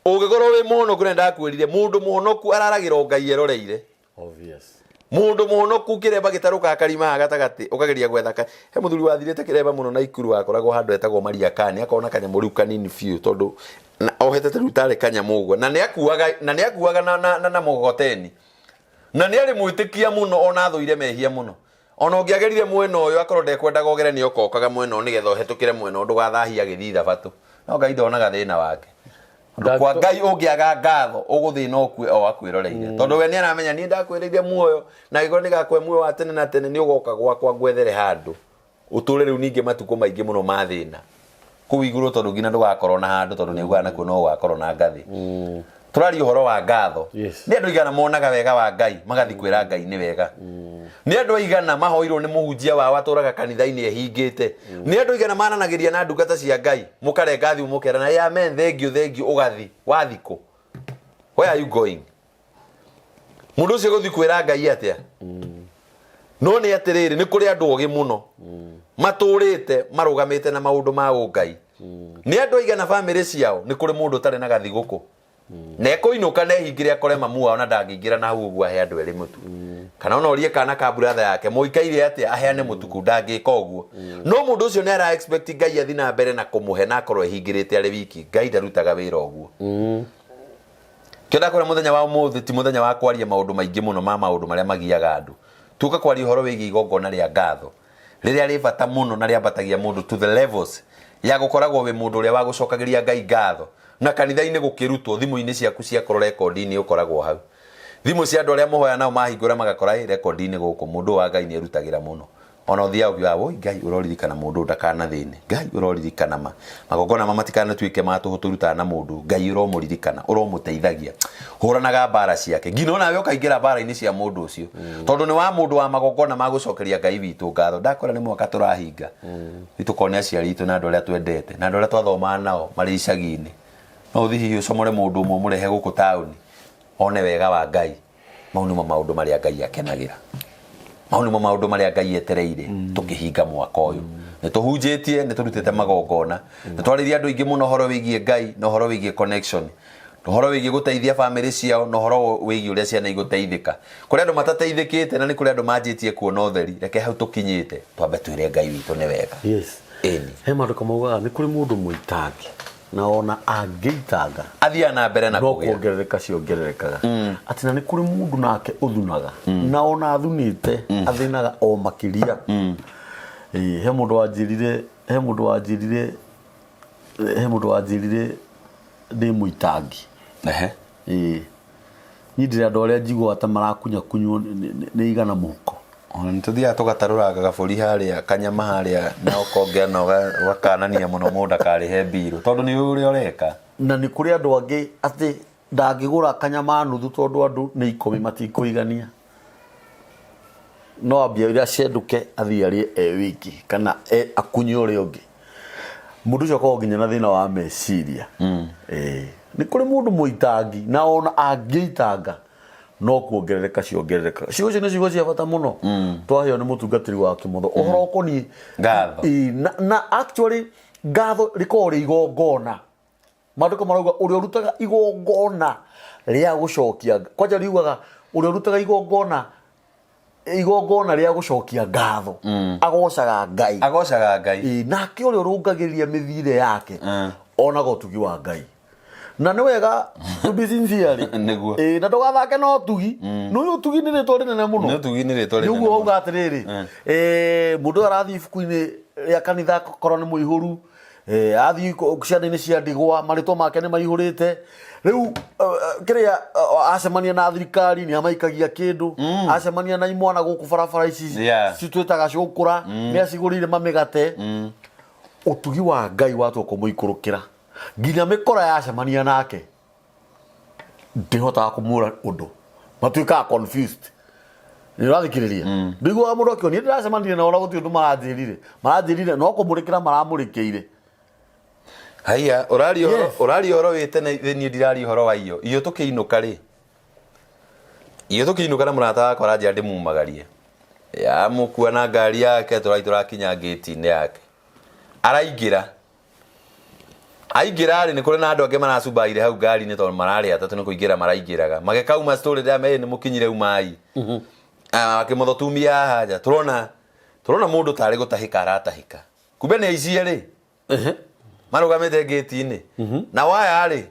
[SPEAKER 2] Ũngĩkorwo wĩ mũhonoku, na nĩndakwĩrire mũndũ mũhonoku araragĩra o Ngai eroreire.
[SPEAKER 1] Obvious.
[SPEAKER 2] Mũndũ mũhonoku kĩremba gĩtarũkaga karima haha gatagatĩ ũkageria gwetha ka he mũthuri wathirĩte kĩremba mũno na ikuru wakoragwo handũ etagwo Mariakani, akorwo na kanyamũ rĩu kanini biũ tondũ na ohete rĩu tarĩ kanyamũ ũguo, na nĩakuaga na nĩakuaga na, na, na, na mũgogoteni, na nĩ arĩ mwĩtĩkia mũno ona athũire mehia mũno. Ona ũngĩagerire mwena ũyũ akorwo ndekwendaga ũgere nĩ okokaga mwena ũyũ nĩgetha ũhetũkĩre mwena ũyũ ndũgathahie agĩthiĩ thabatũ. No Ngai ndonaga thĩna wake. Tondũ kwa Ngai ũngĩaga ngatho ũgũthĩna ũkue o akwĩroreire. Tondũ we nĩ aramenya niĩ ndakwĩrĩire muoyo na angĩkorwo nĩ ngakũhe muoyo wa tene na tene nĩ ũgoka gwakwa ngwethere handũ ũtũre rĩu ningĩ matukũ maingĩ mũno ma thĩna kũu igũrũ, tondũ nginya ndũgakorwo na handũ, tondũ nĩ ugaga nakuo no ũgakorwo na ngathĩ. Tũraria ũhoro wa ngatho. Nĩ andũ aigana monaga wega wa Ngai magathiĩ kwĩra Ngai nĩ wega? Nĩ andũ aigana mahoirwo nĩ mũhunjia wao atũraga kanitha-inĩ ehingĩte? Nĩ andũ aigana maranagĩria na ndungata cia Ngai, mũkarenga thimũ mũkerana ya amen, thank you, thank you, ũgathi wathi kũ? Where are you going? Mũndũ ũcio gũthiĩ kwĩra Ngai atĩa? No nĩ atĩrĩrĩ, nĩ kũrĩ andũ ogĩ mũno matũrĩte marũgamĩte na maũndũ ma ũngai. Nĩ andũ aigana bamĩrĩ ciao nĩ kũrĩ mũndũ ũtarĩ na gathigũkũ na ekũinũka na ehingĩre akore mamu wao na ndangĩingĩra na hau ũguo ahe andũ erĩ mũtu, kana ona orie kana ka buratha yake mũikaire atĩa aheane mũtuku, ndangĩka ũguo. No mũndũ ũcio nĩ ara expect Ngai athi na mbere na kũmũhe na akorwo ehingĩrĩte arĩ wiki. Ngai ndarutaga wĩra ũguo. Kĩo ndakwĩra mũthenya wa ũmũthĩ ti mũthenya wa kwaria maũndũ maingĩ mũno ma maũndũ marĩa magiaga andũ. Tuoka kwaria ũhoro wĩgiĩ igongona rĩa ngatho rĩrĩa rĩ bata mũno na rĩambatagia mũndũ to the levels ya gũkoragwo wĩ mũndũ ũrĩa wa gũcokagĩria Ngai ngatho. Na kanitha-inĩ gũkĩrutwo, thimũ-inĩ ciaku ciakorwo rekondi-inĩ ũkoragwo hau. Thimũ cia andũ arĩa mũhoya nao mahingũra magakora ĩ rekondi-inĩ gũkũ mũndũ ũyũ wa Ngai nĩ erutagĩra mũno. Ona ũthiaga ũkiugaga woi Ngai ũroririkana mũndũ ũyũ ndakanathĩne. Ngai ũroririkana ma. Magongona ma matikanatuĩke ma tũhũ tũrutaga na mũndũ. Ngai ũromũririkana, ũromũteithagia. Hũranaga mbara ciake. Nginya onawe ũkaingĩra mbara-inĩ cia mũndũ ũcio. Tondũ nĩ wa mũndũ wa magongona ma gũcokeria Ngai witũ ngatho. Ndakwĩra nĩ mwaka tũrahinga. Nĩ tũkone aciari aitũ na andũ arĩa twendete na andũ arĩa twathomaga nao marĩ icagi-inĩ. No ũthiĩ hihi ũcomore mũndũ ũmwe ũmũrehe gũkũ taũni one wega wa Ngai. Mau nĩmo maũndũ marĩa Ngai akenagĩra. Mau nĩmo maũndũ marĩa Ngai etereire tũkĩhinga mwaka ũyũ. Nĩ tũhunjĩtie, nĩ tũrutĩte magongona, nĩ twarĩria andũ aingĩ mũno ũhoro wĩgiĩ Ngai na ũhoro wĩgiĩ connection, ũhoro wĩgiĩ gũteithia bamĩrĩ ciao na ũhoro wĩgiĩ ũrĩa ciana igũteithĩka. Kũrĩ andũ matateithĩkĩte na nĩ kũrĩ andũ manjĩtie kuona ũtheri. Reke hau tũkinyĩte twambe twĩre Ngai witũ nĩ wega.
[SPEAKER 1] Yes.
[SPEAKER 2] Ĩni.
[SPEAKER 1] He maandĩko maugaga nĩ kũrĩ mũndũ mũitangi na ona angĩitanga
[SPEAKER 2] Athiaga na mbere na
[SPEAKER 1] no
[SPEAKER 2] kũgĩa.
[SPEAKER 1] kuongerereka ciongererekaga. Atĩ na nĩ kũrĩ mũndũ nake ũthunaga na ona athunĩte athĩnaga o makĩria. Ĩĩ, he mũndũ wanjĩrire he mũndũ wanjĩrire he mũndũ wanjĩrire ndĩ mũitangi.
[SPEAKER 2] Ehe.
[SPEAKER 1] Ĩĩ. Niĩ ndĩrĩ andũ arĩa njiguaga ta marakunyakunywo nĩ igana mũhuko.
[SPEAKER 2] Ona nĩ tũthiaga tũgatarũranga gabũri harĩa kanyama harĩa na ũkongea na ũgakanania mũno mũndũ ndakarĩhe mbirũ tondũ nĩ ũĩ ũrĩa ũreka.
[SPEAKER 1] Na nĩ kũrĩ andũ angĩ atĩ ndangĩgũra kanyama nuthu tondũ andũ nĩ ikũmi matikũigania. No ambia ũrĩa acendũke athiĩ arĩe e wiki kana akunye ũrĩa ũngĩ. Mũndũ ũcio akoragwo nginya na thĩna wa meciria. Ĩĩ. Nĩ kũrĩ mũndũ mũitangi na ona angĩitanga no kuongerereka ciongererekaga. Ciugo icio nĩ ciugo cia bata mũno. Twaheo nĩ mũtungatĩri wa Kĩmotho. Ũhoro ũkoniĩ
[SPEAKER 2] Ngatho.
[SPEAKER 1] Ĩĩ, na actually ngatho rĩkoragwo rĩ igongona. Maandĩko marauga ũrĩa ũrutaga igongona rĩa gũcokia, kwanja riugaga ũrĩa ũrutaga igongona igongona rĩa gũcokia ngatho agocaga Ngai.
[SPEAKER 2] Agocaga Ngai.
[SPEAKER 1] Ĩĩ, nake ũrĩa ũrũngagĩrĩria mĩthiĩre yake onaga ũtugi wa Ngai. Na nĩ wega to be sincere.
[SPEAKER 2] Nĩguo.
[SPEAKER 1] Ĩĩ, na ndũgathake na ũtugi. Nĩ ũĩ ũtugi nĩ rĩtwa rĩnene mũno.
[SPEAKER 2] Nĩ ũtugi nĩ rĩtwa rĩnene
[SPEAKER 1] Nĩ ũguo
[SPEAKER 2] mũno.
[SPEAKER 1] wauga atĩrĩrĩ, mũndũ ũyũ arathiĩ ibuku-inĩ rĩa kanitha korwo nĩ mũihũru, athiĩ ciana-inĩ cia ndigwa marĩtwa make nĩ maihũrĩte. Rĩu kĩrĩa acemania na thirikari nĩ amaikagia kĩndũ, acemania na imwana gũkũ barabara ici citwĩtaga cũkũra nĩ acigũrĩire mamĩgate. Ũtugi wa Ngai watua kũmũikũrũkĩra nginya mĩkora yacemania nake ndĩhotaga kũmwĩra ũndũ, matuĩkaga confused. Nĩ ũrathikĩrĩria? Ndiguaga mũndũ akĩonia ndĩracemanirie nao na gũtirĩ ũndũ maranjĩrire, maranjĩrire no kũmũrĩkĩra maramũrĩkĩire.
[SPEAKER 2] Haiya, ũraria ũhoro
[SPEAKER 1] Yes.
[SPEAKER 2] ũraria ũhoro wĩ tene niĩ ndiraria ũhoro wa iyo. Iyo tũkĩinũka rĩ. Iyo tũkĩinũka na mũrata wakwa aranjĩra ndĩmumagarie. Yamũkua na ngari yake tũrathiĩ tũrakinya ngĩti-inĩ yake. Araingĩra. Aingĩra rĩ nĩ kũrĩ na andũ angĩ maracumbaire hau ngari-inĩ tondũ mararĩ atatũ nĩ kũingĩra maraingĩraga. Magĩkauma story ndĩramera nĩ mũkinyire umai. Akĩmotho tumia haha nja. Tũrona tũrona mũndũ tarĩ gũtahĩka aratahĩka. Kumbe nĩ aici erĩ. Marũgamĩte ngĩti-inĩ. Na waya rĩ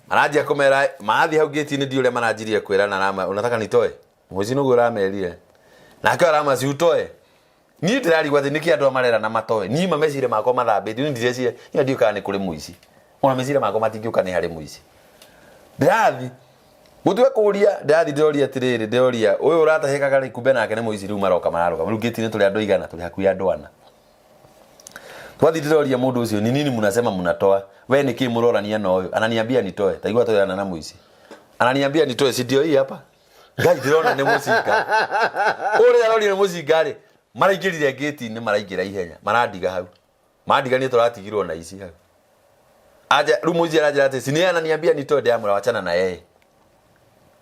[SPEAKER 2] maranjia kũmera marathiĩ hau ngĩti-inĩ ndiũ ũrĩa maranjirie kwĩrana arama unataka nitoe mũici nĩguo ũramerire nake aramaci utoe niĩ ndĩrarigwo atĩ nĩkĩ andũ aya marerana matoe niĩ ma meciria makwa mathambĩtio niĩ ndireciria niĩ ndiũĩ kana nĩ kũrĩ mũici ona meciria makwa matingĩũka nĩ harĩ mũici ndĩrathi gũtue kũria ndĩrathi ndĩroria atĩrĩrĩ ndĩroria ũyũ ũratahĩkaga rĩ kumbe nake nĩ mũici rĩu maroka mararũgama rĩu ngĩti-inĩ tũrĩ andũ aigana tũrĩ hakuhĩ andũ ana twathi ndĩroria mũndũ ũcio ni nini mnasema mnatoa we nĩ kĩ mũrorania na ũyũ ananiambia nitoe taigua tũrerana na mũici ananiambia nitoe si ndio hii hapa Ngai ndĩrona nĩ mũcinga ũrĩa aroria nĩ mũcinga rĩ maraingĩrire ngĩti-inĩ maraingĩra ihenya marandiga hau mandiga niĩ tũratigirwo na ici hau aja rĩu mũici aranjĩra atĩ si ni yeye ananiambia nitoe ndĩramwĩra wachana na yeye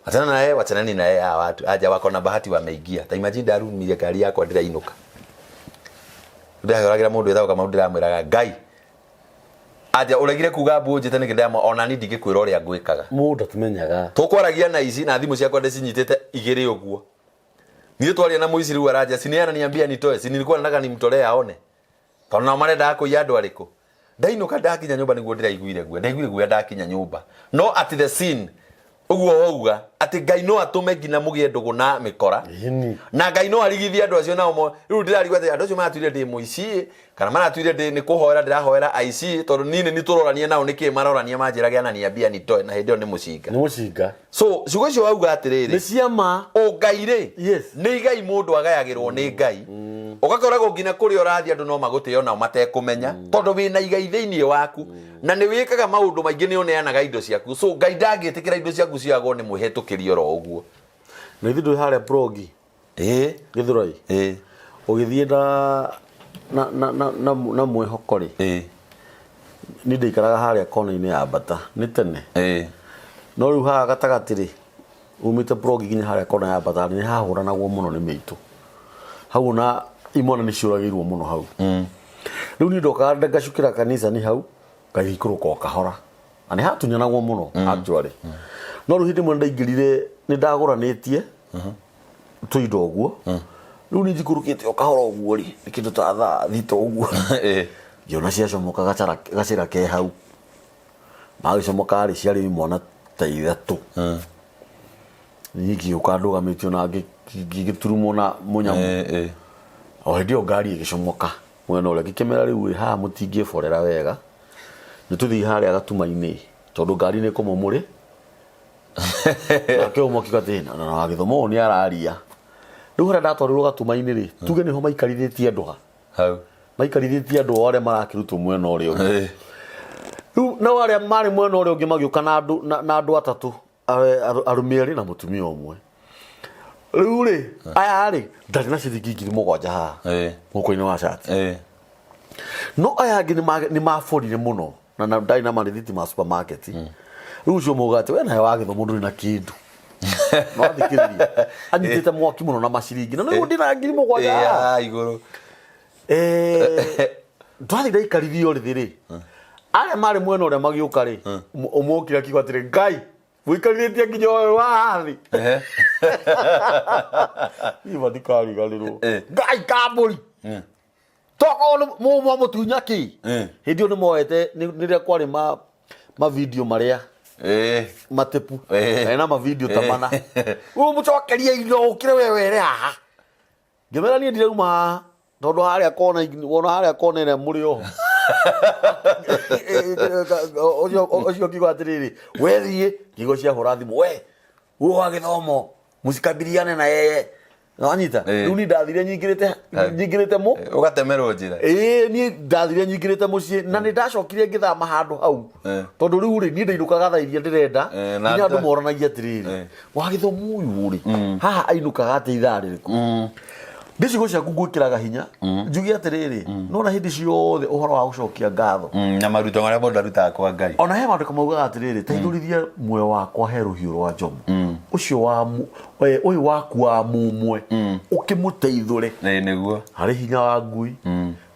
[SPEAKER 2] wachana na yeye wachanani na yeye hawa watu aja wako na bahati wameingia ta imagine ndarumirie ngari yakwa ndĩrainũka ndĩrahũragĩra mũndũ wĩtagwo Kamau ndĩramwĩraga Ngai aja ũregire kuga mbu njĩte nĩkĩ ndĩramwa ona niĩ ndingĩkwĩra ũrĩa ngwĩkaga
[SPEAKER 1] Mũndũ atumenyaga.
[SPEAKER 2] Tũkwaragia na ici na thimũ ciakwa ndĩcinyitĩte igĩrĩ ũguo niĩ twaria na mũici rĩu aranja si ni ananiambia nitoe si nilikuwa nataka nimtolee aone tondũ nao marendaga kũiya andũ arĩkũ ndainũka ndakinya nyũmba nĩguo ndĩraiguire guoya ndaiguire guoya ndakinya nyũmba no at the scene. Ũguo wauga atĩ Ngai no atũme nginya mũgĩe ndũgũ na mĩkora.
[SPEAKER 1] Ĩni.
[SPEAKER 2] Na Ngai no arigithie andũ acio nao mo. Rĩu ndĩrarigwo atĩ andũ acio maratuire ndĩ mũici kana maratuire ndĩ nĩ kũhoera ndĩrahoera aici tondũ niĩ nĩ niĩ tũrorania nao nĩkĩ marorania manjĩrage anania nitoe na hĩndĩ ĩyo nĩ mũcinga.
[SPEAKER 1] Nĩ mũcinga.
[SPEAKER 2] So ciugo icio wauga atĩrĩrĩ.
[SPEAKER 1] Nĩ ciama.
[SPEAKER 2] Ũngai rĩ
[SPEAKER 1] Yes.
[SPEAKER 2] nĩ igai mũndũ agayagĩrwo nĩ Ngai. Ũgakoragwo nginya kũrĩa ũrathiĩ andũ no magũtĩe onao matekũmenya tondũ wĩna igai thĩinĩ waku. Na nĩ wĩkaga maũndũ maingĩ nĩ ũneanaga indo ciaku so Ngai ndangĩtĩkĩra indo ciaku cioyagwo nĩ mwĩhĩtũkĩri oro ũguo.
[SPEAKER 1] Na ithuĩ ndũrĩ harĩa progi
[SPEAKER 2] Ĩĩ.
[SPEAKER 1] Gĩthũrai.
[SPEAKER 2] Ĩĩ.
[SPEAKER 1] Ũgĩthiĩ na na na na na, na mwĩhoko rĩ.
[SPEAKER 2] Ĩĩ.
[SPEAKER 1] Niĩ ndaikaraga harĩa kona-inĩ ya Mbata nĩ tene.
[SPEAKER 2] Ĩĩ.
[SPEAKER 1] No rĩu haha gatagatĩ rĩ umĩte progi nginya harĩa kona ya Mbata nĩ hahũranagwo mũno nĩ mĩitũ. Hau ona imwana nĩ ciũragĩirwo mũno hau. Rĩu niĩ ndokaga ngacukĩra kanitha nĩ hau ngagĩikũrũka o kahora. Na nĩ hatunyanagwo mũno actually. No rĩu hĩndĩ ĩmwe ndaingĩrire nĩ ndagũranĩtie tũindo ũguo. Rĩu niĩ njikũrũkĩte o kahora ũguo rĩ nĩ kĩndũ ta thaa thita ũguo. Ngĩona ciacomoka gacĩra ke hau. Magĩcomoka rĩ ciarĩ imwana ta ithatũ. Niĩ ngĩũka ndũgamĩtio na ngĩturumwo na mũnyamũ. O hĩndĩ ĩyo ngari ĩgĩcomoka mwena ũrĩa ngĩkĩmera rĩu ĩ haha mũtingĩborera wega nĩ tũthiĩ harĩa gatuma-inĩ tondũ ngari nĩ kũmũmũrĩ. Nake ũmwe akiuga atĩ na wa gĩthomo ũyũ nĩ araria. Rĩu harĩa ndatwarirwo gatuma-inĩ rĩ tuge nĩho maikarithĩtie andũ ha.
[SPEAKER 2] Hau.
[SPEAKER 1] Maikarithĩtie andũ o arĩa marakĩrutwo mwena ũrĩa ũngĩ. Rĩu nao arĩa marĩ mwena ũrĩa ũngĩ magĩũka na andũ na andũ atatũ arũme erĩ na mũtumia ũmwe. Rĩu rĩ aya rĩ ndarĩ na ciringi 7,000 haha mũhuko-inĩ wa cati. No aya angĩ nĩ maborire mũno na ndarĩ na marĩthiti ma supermarket. Rĩu ũcio mauga atĩ we nawe wa gĩthomo ndũrĩ na kĩndũ. No athikĩrĩria anyitĩte mwaki mũno na maciringi na nĩguo ndĩna 7,000 haha.
[SPEAKER 2] Igũrũ.
[SPEAKER 1] Twathiĩ ndaikarithio rĩthĩ rĩ arĩa marĩ mwena ũrĩa magĩũka rĩ ũmwe okire akiuga atĩrĩ Ngai mũikarithĩtie nginya ũyũ wa thĩ. Niĩ ma ndikariganĩrwo. Ngai kambũri. Tokorwo nĩ mwamũtunya kĩ. Hĩndĩ ĩyo nĩ moete rĩrĩa kwarĩ ma video marĩa matepu. Na ma video ta mana. Ũyũ mũcokerie indo ũkĩre we were haha. Ngĩmera niĩ ndirauma haha tondũ harĩa kona wona harĩa kona ĩrĩa mũrĩ oho. Ũcio akiuga atĩrĩrĩ we thiĩ ngigo ciahũra thimũ we ũyũ wa gĩthomo mũcikabiliane na yeye. Wanyita? Rĩu niĩ ndathire nyingĩrĩte mũ
[SPEAKER 2] Ũgatemerwo njĩra.
[SPEAKER 1] Ĩĩ niĩ ndathire nyingĩrĩte mũciĩ na nĩ ndacokire ngĩthama handũ hau. Tondũ rĩu rĩ niĩ ndainũkaga thaa iria ndĩrenda nginya andũ moranagia atĩrĩrĩ wa gĩthomo ũyũ rĩ haha ainũkaga atĩ ithaa rĩrĩkũ. Nĩ ciugo ciaku ngwĩkĩraga hinya njuge atĩrĩrĩ nona hĩndĩ ciothe ũhoro wa gũcokia ngatho
[SPEAKER 2] Na maruto marĩa mũndũ arutaga kwa Ngai.
[SPEAKER 1] Ona he maandĩko maugaga atĩrĩrĩ teithũrithia muoyo wakwa he rũhiũ rwa njomo ũcio wa ũyũ waku wa mũmwe ũkĩmũteithũre
[SPEAKER 2] Nĩguo.
[SPEAKER 1] Harĩ hinya wa ngui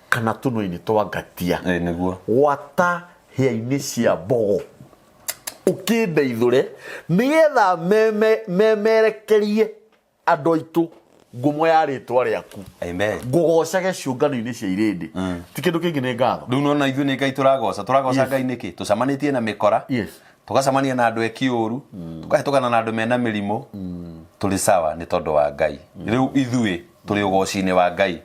[SPEAKER 1] kana tũnua-inĩ twa ngatia.
[SPEAKER 2] Nĩguo.
[SPEAKER 1] Gwata hĩa-inĩ cia mbogo ũkĩndeithũre nĩgetha memerekerie andũ aitũ ngumo ya rĩtwa rĩaku.
[SPEAKER 2] Amen.
[SPEAKER 1] Ngũgocage ciũngano-inĩ cia irĩndĩ. Ti kĩndũ kĩngĩ nĩ ngatho.
[SPEAKER 2] Rĩu nona ithuĩ nĩ Ngai tũragoca. Tũragoca Ngai nĩkĩ? Tũcemanĩtie na mĩkora. Tũgacemania na andũ eki ũru. Tũkahĩtũkana na andũ mena mĩrimũ. Tũrĩ sawa nĩ tondũ wa Ngai. Rĩu ithuĩ tũrĩ ũgoci-inĩ wa Ngai.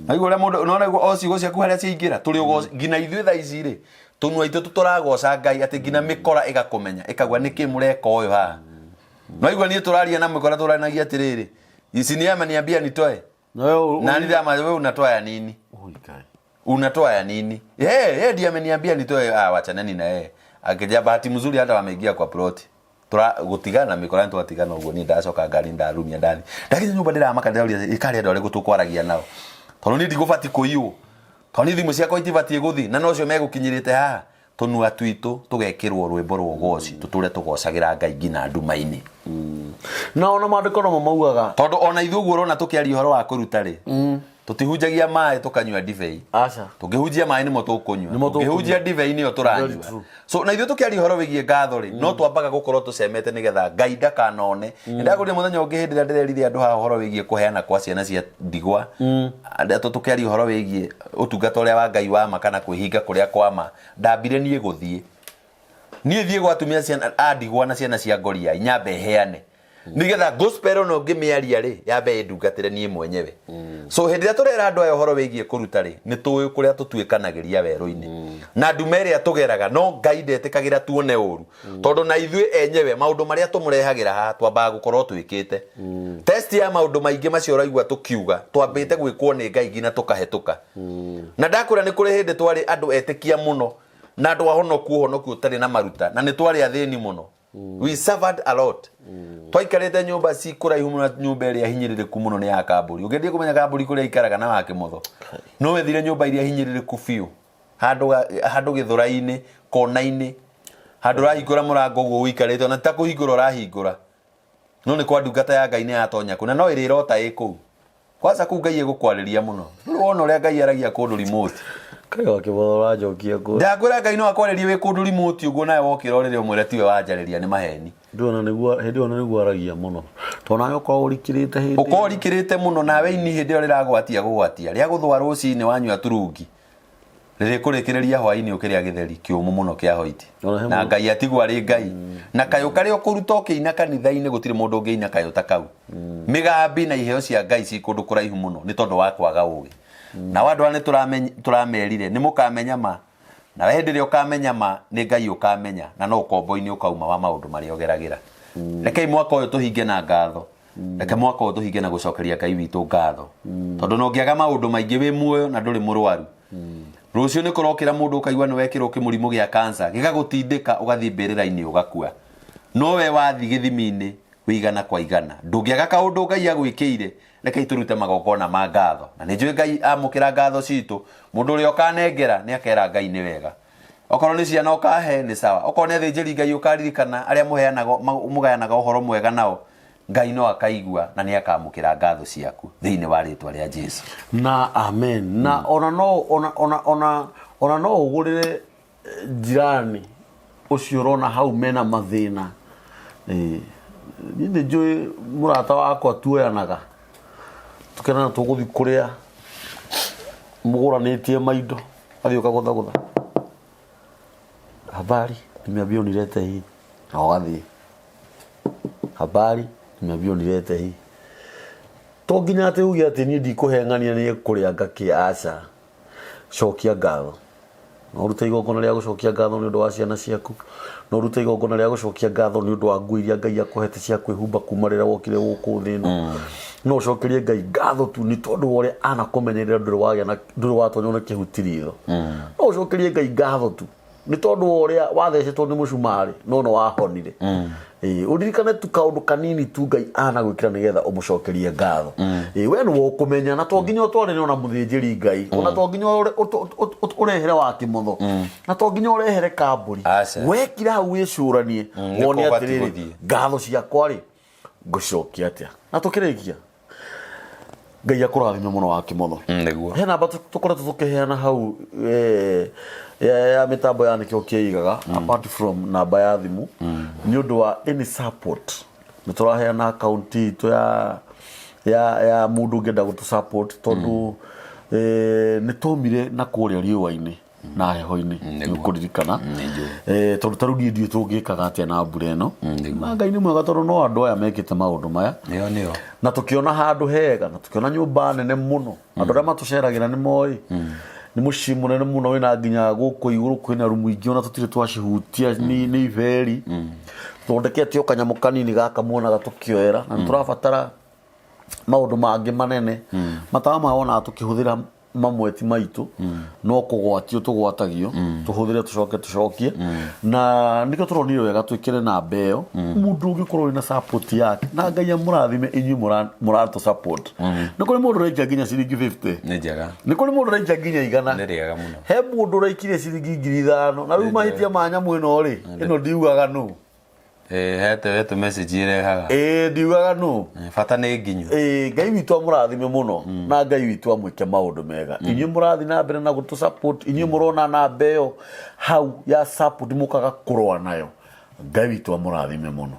[SPEAKER 2] Na igũrũ rĩa mũndũ nona o ciugo ciaku harĩa ciaingĩra tũrĩ ũgoci nginya ithuĩ thaa ici rĩ tũnua itũ tũtũragoca Ngai atĩ nginya mĩkora ĩgakũmenya ĩkauga nĩkĩ mũreka ũyũ haha. No igua niĩ tũraria na mĩkora tũranagia atĩrĩrĩ ici ni ameniambia nitoe. Nani ndama wewe unatoa ya nini? Unatoa ya nini? Yeye ndiye ameniambia nitoe. Ah, wachaneni na yeye. Akija bahati mzuri hata wameingia kwa plot. Tura gutigana mikora twatigana uguo ni ndacoka ngari ndarumia ndathi. Ndakinya nyumba ndiramaka ndĩroria ikari andũ arĩkũ tũkwaragia nao. Tondũ niĩ ndigũbati kũiywo. Tondũ niĩ thimũ ciakwa itibatiĩ gũthiĩ na nocio megũkinyĩrĩte haha. Tũnua twitũ tũgekĩrwo rwĩmbo rwa ũgoci tũtũre tũgocagĩra Ngai nginya nduma-inĩ.
[SPEAKER 1] Na ona maandĩko nomo maugaga
[SPEAKER 2] tondũ ona ithuĩ ũguo ũrona tũkĩaria ũhoro wa kũruta rĩ tũtihunjagia maĩ tũkanyua ndibei.
[SPEAKER 1] Aca.
[SPEAKER 2] Tũngĩhunjia maĩ nĩmo tũkũnyua. Tũngĩhunjia ndibei nĩyo tũranyua. So na ithuĩ tũkĩaria ũhoro wĩgiĩ ngatho rĩ no twambaga gũkorwo tũcemete nĩgetha Ngai ndakanone. Nĩndagũrire mũthenya ũngĩ hĩndĩ ĩrĩa ndĩrerire andũ haha ũhoro wĩgiĩ kũheana kwa ciana cia ndigwa. Andũ tũkĩaria ũhoro wĩgiĩ ũtungata ũrĩa wa Ngai wa ma kana kwĩhinga kũrĩa kwa ma. Ndambire niĩ gũthiĩ. Niĩ thiĩ gwa atumia ciana a ndigwa na ciana cia ngoriai nyambe heane nigetha gospel ona ũngĩmĩaria rĩ, yambe ĩndungatĩre niĩ mwenyewe. So hĩndĩ ĩrĩa tũrera andũ aya ũhoro wĩgiĩ kũruta rĩ, nĩ tũĩ kũrĩa tũtuĩkanagĩria werũ-inĩ na nduma ĩrĩa tũgeraga, no Ngai ndetĩkagĩra tuone ũru, tondũ na ithuĩ enyewe maũndũ marĩa tũmũrehagĩra haha twambaga gũkorwo twĩkĩte test ya maũndũ maingĩ macio ũraigua tũkiuga twambĩte gwĩkwo nĩ Ngai nginya tũkahetũka. Na ndakwĩra nĩ kũrĩ hĩndĩ twarĩ andũ etĩkia mũno na andũ ahonoku, ũhonoku ũtarĩ na maruta, na nĩ twarĩ athĩni mũno. We suffered a lot. Twaikarĩte nyũmba ci kũraihu mũno, nyũmba ĩrĩa hinyĩrĩrĩku mũno nĩ ya Kambũri. Ũngĩthiĩ kũmenya Kambũri kũrĩa aikaraga na Wakĩmotho, no wethire nyũmba iria hinyĩrĩrĩku biũ, handũ gĩthũrai-inĩ, kona-inĩ, handũ ũrahingũra mũrango ũguo ũikarĩte, ona ti ta kũhingũra ũrahingũra, no nĩ kwa ndungata ya Ngai nĩ yatonya kũu, na no ĩrĩ ĩrota ĩ kũu. Kwanza kũu Ngai egũkwarĩria mũno. Rĩu wona ũrĩa Ngai aragia kũndũ remote.
[SPEAKER 1] Kai wakĩmotho ũranjokia kũ?
[SPEAKER 2] Ndakwĩra Ngai no akwarĩrie wĩ kũndũ remote ũguo, nawe wokĩra ũrĩrĩ ũmwĩre tiwe wanjarĩria, nĩ maheni.
[SPEAKER 1] Ndĩrona nĩguo hĩndĩ ĩyo nĩguo aragia mũno. Tondũ nawe ũkoragwo ũrikĩrĩte hĩndĩ.
[SPEAKER 2] Ũkoragwo ũrikĩrĩte mũno nawe ini hĩndĩ ĩyo rĩragwatia gũgwatia. Rĩagũthũa rũcinĩ wanyua turungi. Rĩrĩkũrĩkĩrĩria hwainĩ ũkĩrĩa gĩtheri kĩũmũ mũno kĩa hoiti.
[SPEAKER 1] Ona he
[SPEAKER 2] Na
[SPEAKER 1] mũndũ-
[SPEAKER 2] Ngai atigwo arĩ Ngai. Na kayũ karĩa ũkũruta ũkĩina kanitha-inĩ gũtirĩ mũndũ ũngĩina kayũ ta kau. Mĩgambi na iheo cia Ngai ci kũndũ kũraihu mũno nĩ tondũ wa kwaga ũgĩ. Nao andũ aya nĩ tũramerire nĩ mũkamenya ma. Nawe hĩndĩ ĩrĩa ũkamenya ma nĩ Ngai ũkamenya, na no ũkombo-inĩ ũkauma wa maũndũ marĩa ũgeragĩra. Rekei mwaka ũyũ tũhinge na ngatho. Reke mwaka ũyũ tũhinge na gũcokeria Ngai witũ ngatho. Tondũ na ũngĩaga maũndũ maingĩ wĩ muoyo na ndũrĩ mũrwaru, rũciũ nĩ kũrokĩra mũndũ ũkaigua nĩ wekĩrwo kĩmũrimũ gĩa cancer gĩgagũtindĩka ũgathiĩ mbĩrĩra-inĩ ũgakua. No we wathiĩ gĩthimi-inĩ wĩ igana kwa igana, ndũngĩaga kaũndũ Ngai agwĩkĩire. Rekei tũrute magongona ma ngatho, na nĩ njũĩ Ngai amũkĩra ngatho citũ, mũndũ ũrĩa ũkanengera nĩ akera Ngai nĩ wega. Okorwo nĩ ciana ũkahe nĩ sawa, okorwo nĩ athĩnjĩri Ngai ũkaririkana arĩa mũgayanaga ũhoro mwega nao, Ngai no akaigua na nĩ akamũkĩra ngatho ciaku thĩinĩ wa rĩtwa rĩa Jesu.
[SPEAKER 1] Na amen. Na ona no ona ona ona ona no ũgũrĩre jirani ũcio ũrona hau mena mathĩna. Niĩ nĩ njũĩ mũrata wakwa tuoyanaga tũkenana tũgũthiĩ kũrĩa mũgũranĩtie maindo, athiĩ ũkagũthagũtha, habari, nimeambiwa unilete hii, na ũgathiĩ, habari, nimeambiwa unilete hii. To nginya atĩ uge atĩ niĩ ndikũheng'ania nĩ kũrĩa ngakĩa, aca. Cokia ngatho. No ũrute igongona rĩa gũcokia ngatho nĩ ũndũ wa ciana ciaku. No ũrute igongona rĩa gũcokia ngatho nĩ ũndũ wa nguo iria Ngai akũhete cia kwĩhumba kuma rĩrĩa wokire gũkũ thĩ ĩno. No ũcokerie Ngai ngatho tu nĩ tondũ wa ũrĩa anakũmenyerera, ndũrĩ wagĩa na ndũrĩ watonywo nĩ kĩhuti ritho. No ũcokerie Ngai ngatho tu nĩ tondũ wa ũrĩa wathecetwo nĩ mũcumarĩ no nĩ wahonire. Ĩĩ, ũririkane tu kaũndũ kanini tu Ngai anagwĩkĩra nĩgetha ũmũcokerie ngatho. Ĩĩ, we nĩwe ũkũmenya, na to nginya ũtwarĩre ona mũthĩnjĩri Ngai, ona to nginya ũrehere wa kĩmotho, na to nginya ũrehere kambũri.
[SPEAKER 2] Aca.
[SPEAKER 1] Wekira hau wĩcũranie,
[SPEAKER 2] Nĩ
[SPEAKER 1] wone
[SPEAKER 2] kũ ũbatiĩ
[SPEAKER 1] atĩrĩrĩ,
[SPEAKER 2] gũthiĩ.
[SPEAKER 1] ngatho ciakwa rĩ ngũcokia atĩa. Na tũkĩrĩkia, Ngai akũrathime mũno wa kĩmotho.
[SPEAKER 2] Nĩguo.
[SPEAKER 1] He namba tũkoretwo tũkĩheana hau ya mĩtambo ya nĩkĩo kĩigaga, apart from namba ya thimũ, nĩ ũndũ wa any support nĩ tũraheana account itũ ya mũndũ ũngĩenda gũtũ support, tondũ nĩ tũmire na kũrĩa riũa-inĩ na heho-inĩ, nĩ ũkũririkana. Tondũ ta rĩu niĩ ndiũĩ tũngĩkaga atĩa na mbura ĩno, na Ngai nĩ mwega tondũ no andũ aya mekĩte maũndũ maya.
[SPEAKER 2] Nĩo nĩo.
[SPEAKER 1] Na tũkĩona handũ hega, na tũkĩona nyũmba nene mũno. Andũ arĩa matũceragĩra nĩ moĩ nĩ mũciĩ mũnene mũno wĩna nginya gũkũ igũrũ kwĩna rumu ingĩ ona tũtirĩ twacihutia, nĩ iberi thondekete o kanyamũ kanini gaka muonaga tũkĩoera, na nĩ tũrabatara maũndũ mangĩ manene. Matawa maya wonaga tũkĩhũthĩra mamwe ti maitũ, no kũgwatio tũgwatagio, tũhũthĩre tũcoke tũcokie, na nĩkĩo tũronire wega twĩkĩre namba ĩyo mũndũ ũngĩkorwo wĩna support yake, na Ngai amũrathime inyuĩ mũratũ support. Nĩ kũrĩ mũndũ ũraikia nginya ciringi 50.
[SPEAKER 2] Nĩ njega.
[SPEAKER 1] Nĩ kũrĩ mũndũ ũraikia nginya 100.
[SPEAKER 2] Nĩ rĩega mũno.
[SPEAKER 1] He mũndũ ũraikirie ciringi 5,000, na rĩu mahĩtia ma nyamũ ĩno rĩ, ĩno ndiugaga nũ.
[SPEAKER 2] Eh, hete message irehaga.
[SPEAKER 1] Ĩĩ, ndiugaga nũ.
[SPEAKER 2] Bata nĩ nginyu.
[SPEAKER 1] Ĩĩ, Ngai witũ amũrathime mũno, na Ngai witũ amwĩke maũndũ mega. Inyuĩ mũrathiĩ na mbere na gũtũ support, inyuĩ mũrona namba ĩyo hau ya support mũkaga kũrũa nayo, Ngai witũ amũrathime mũno.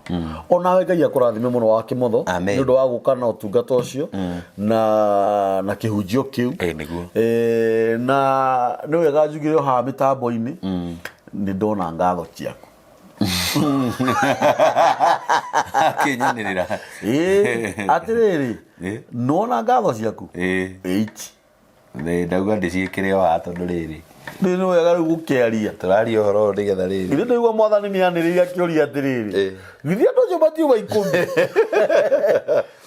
[SPEAKER 1] Onawe Ngai akũrathime mũno wa kĩmotho
[SPEAKER 2] Amen.
[SPEAKER 1] nĩ ũndũ wa gũka na ũtungata ũcio na kĩhunjio kĩu.
[SPEAKER 2] Ĩĩ, nĩguo.
[SPEAKER 1] Ĩĩ, na nĩ wega njugire o haha mĩtambo-inĩ nĩ ndona ngatho ciaku.
[SPEAKER 2] Akĩnyanĩrĩra.
[SPEAKER 1] Ĩĩ, atĩrĩrĩ, nĩwona ngatho ciaku? Ĩici.
[SPEAKER 2] Nĩ ndauga ndĩciĩkĩre o haha tondũ rĩrĩ.
[SPEAKER 1] Nĩ nĩ wega rĩu gũkĩaria.
[SPEAKER 2] Tũraria ũhoro ũyũ nĩgetha rĩrĩ.
[SPEAKER 1] Githĩ ndũigua mwathani nĩ anĩrĩire akĩũria atĩrĩrĩ. Githĩ andũ acio matiuma ikũmi.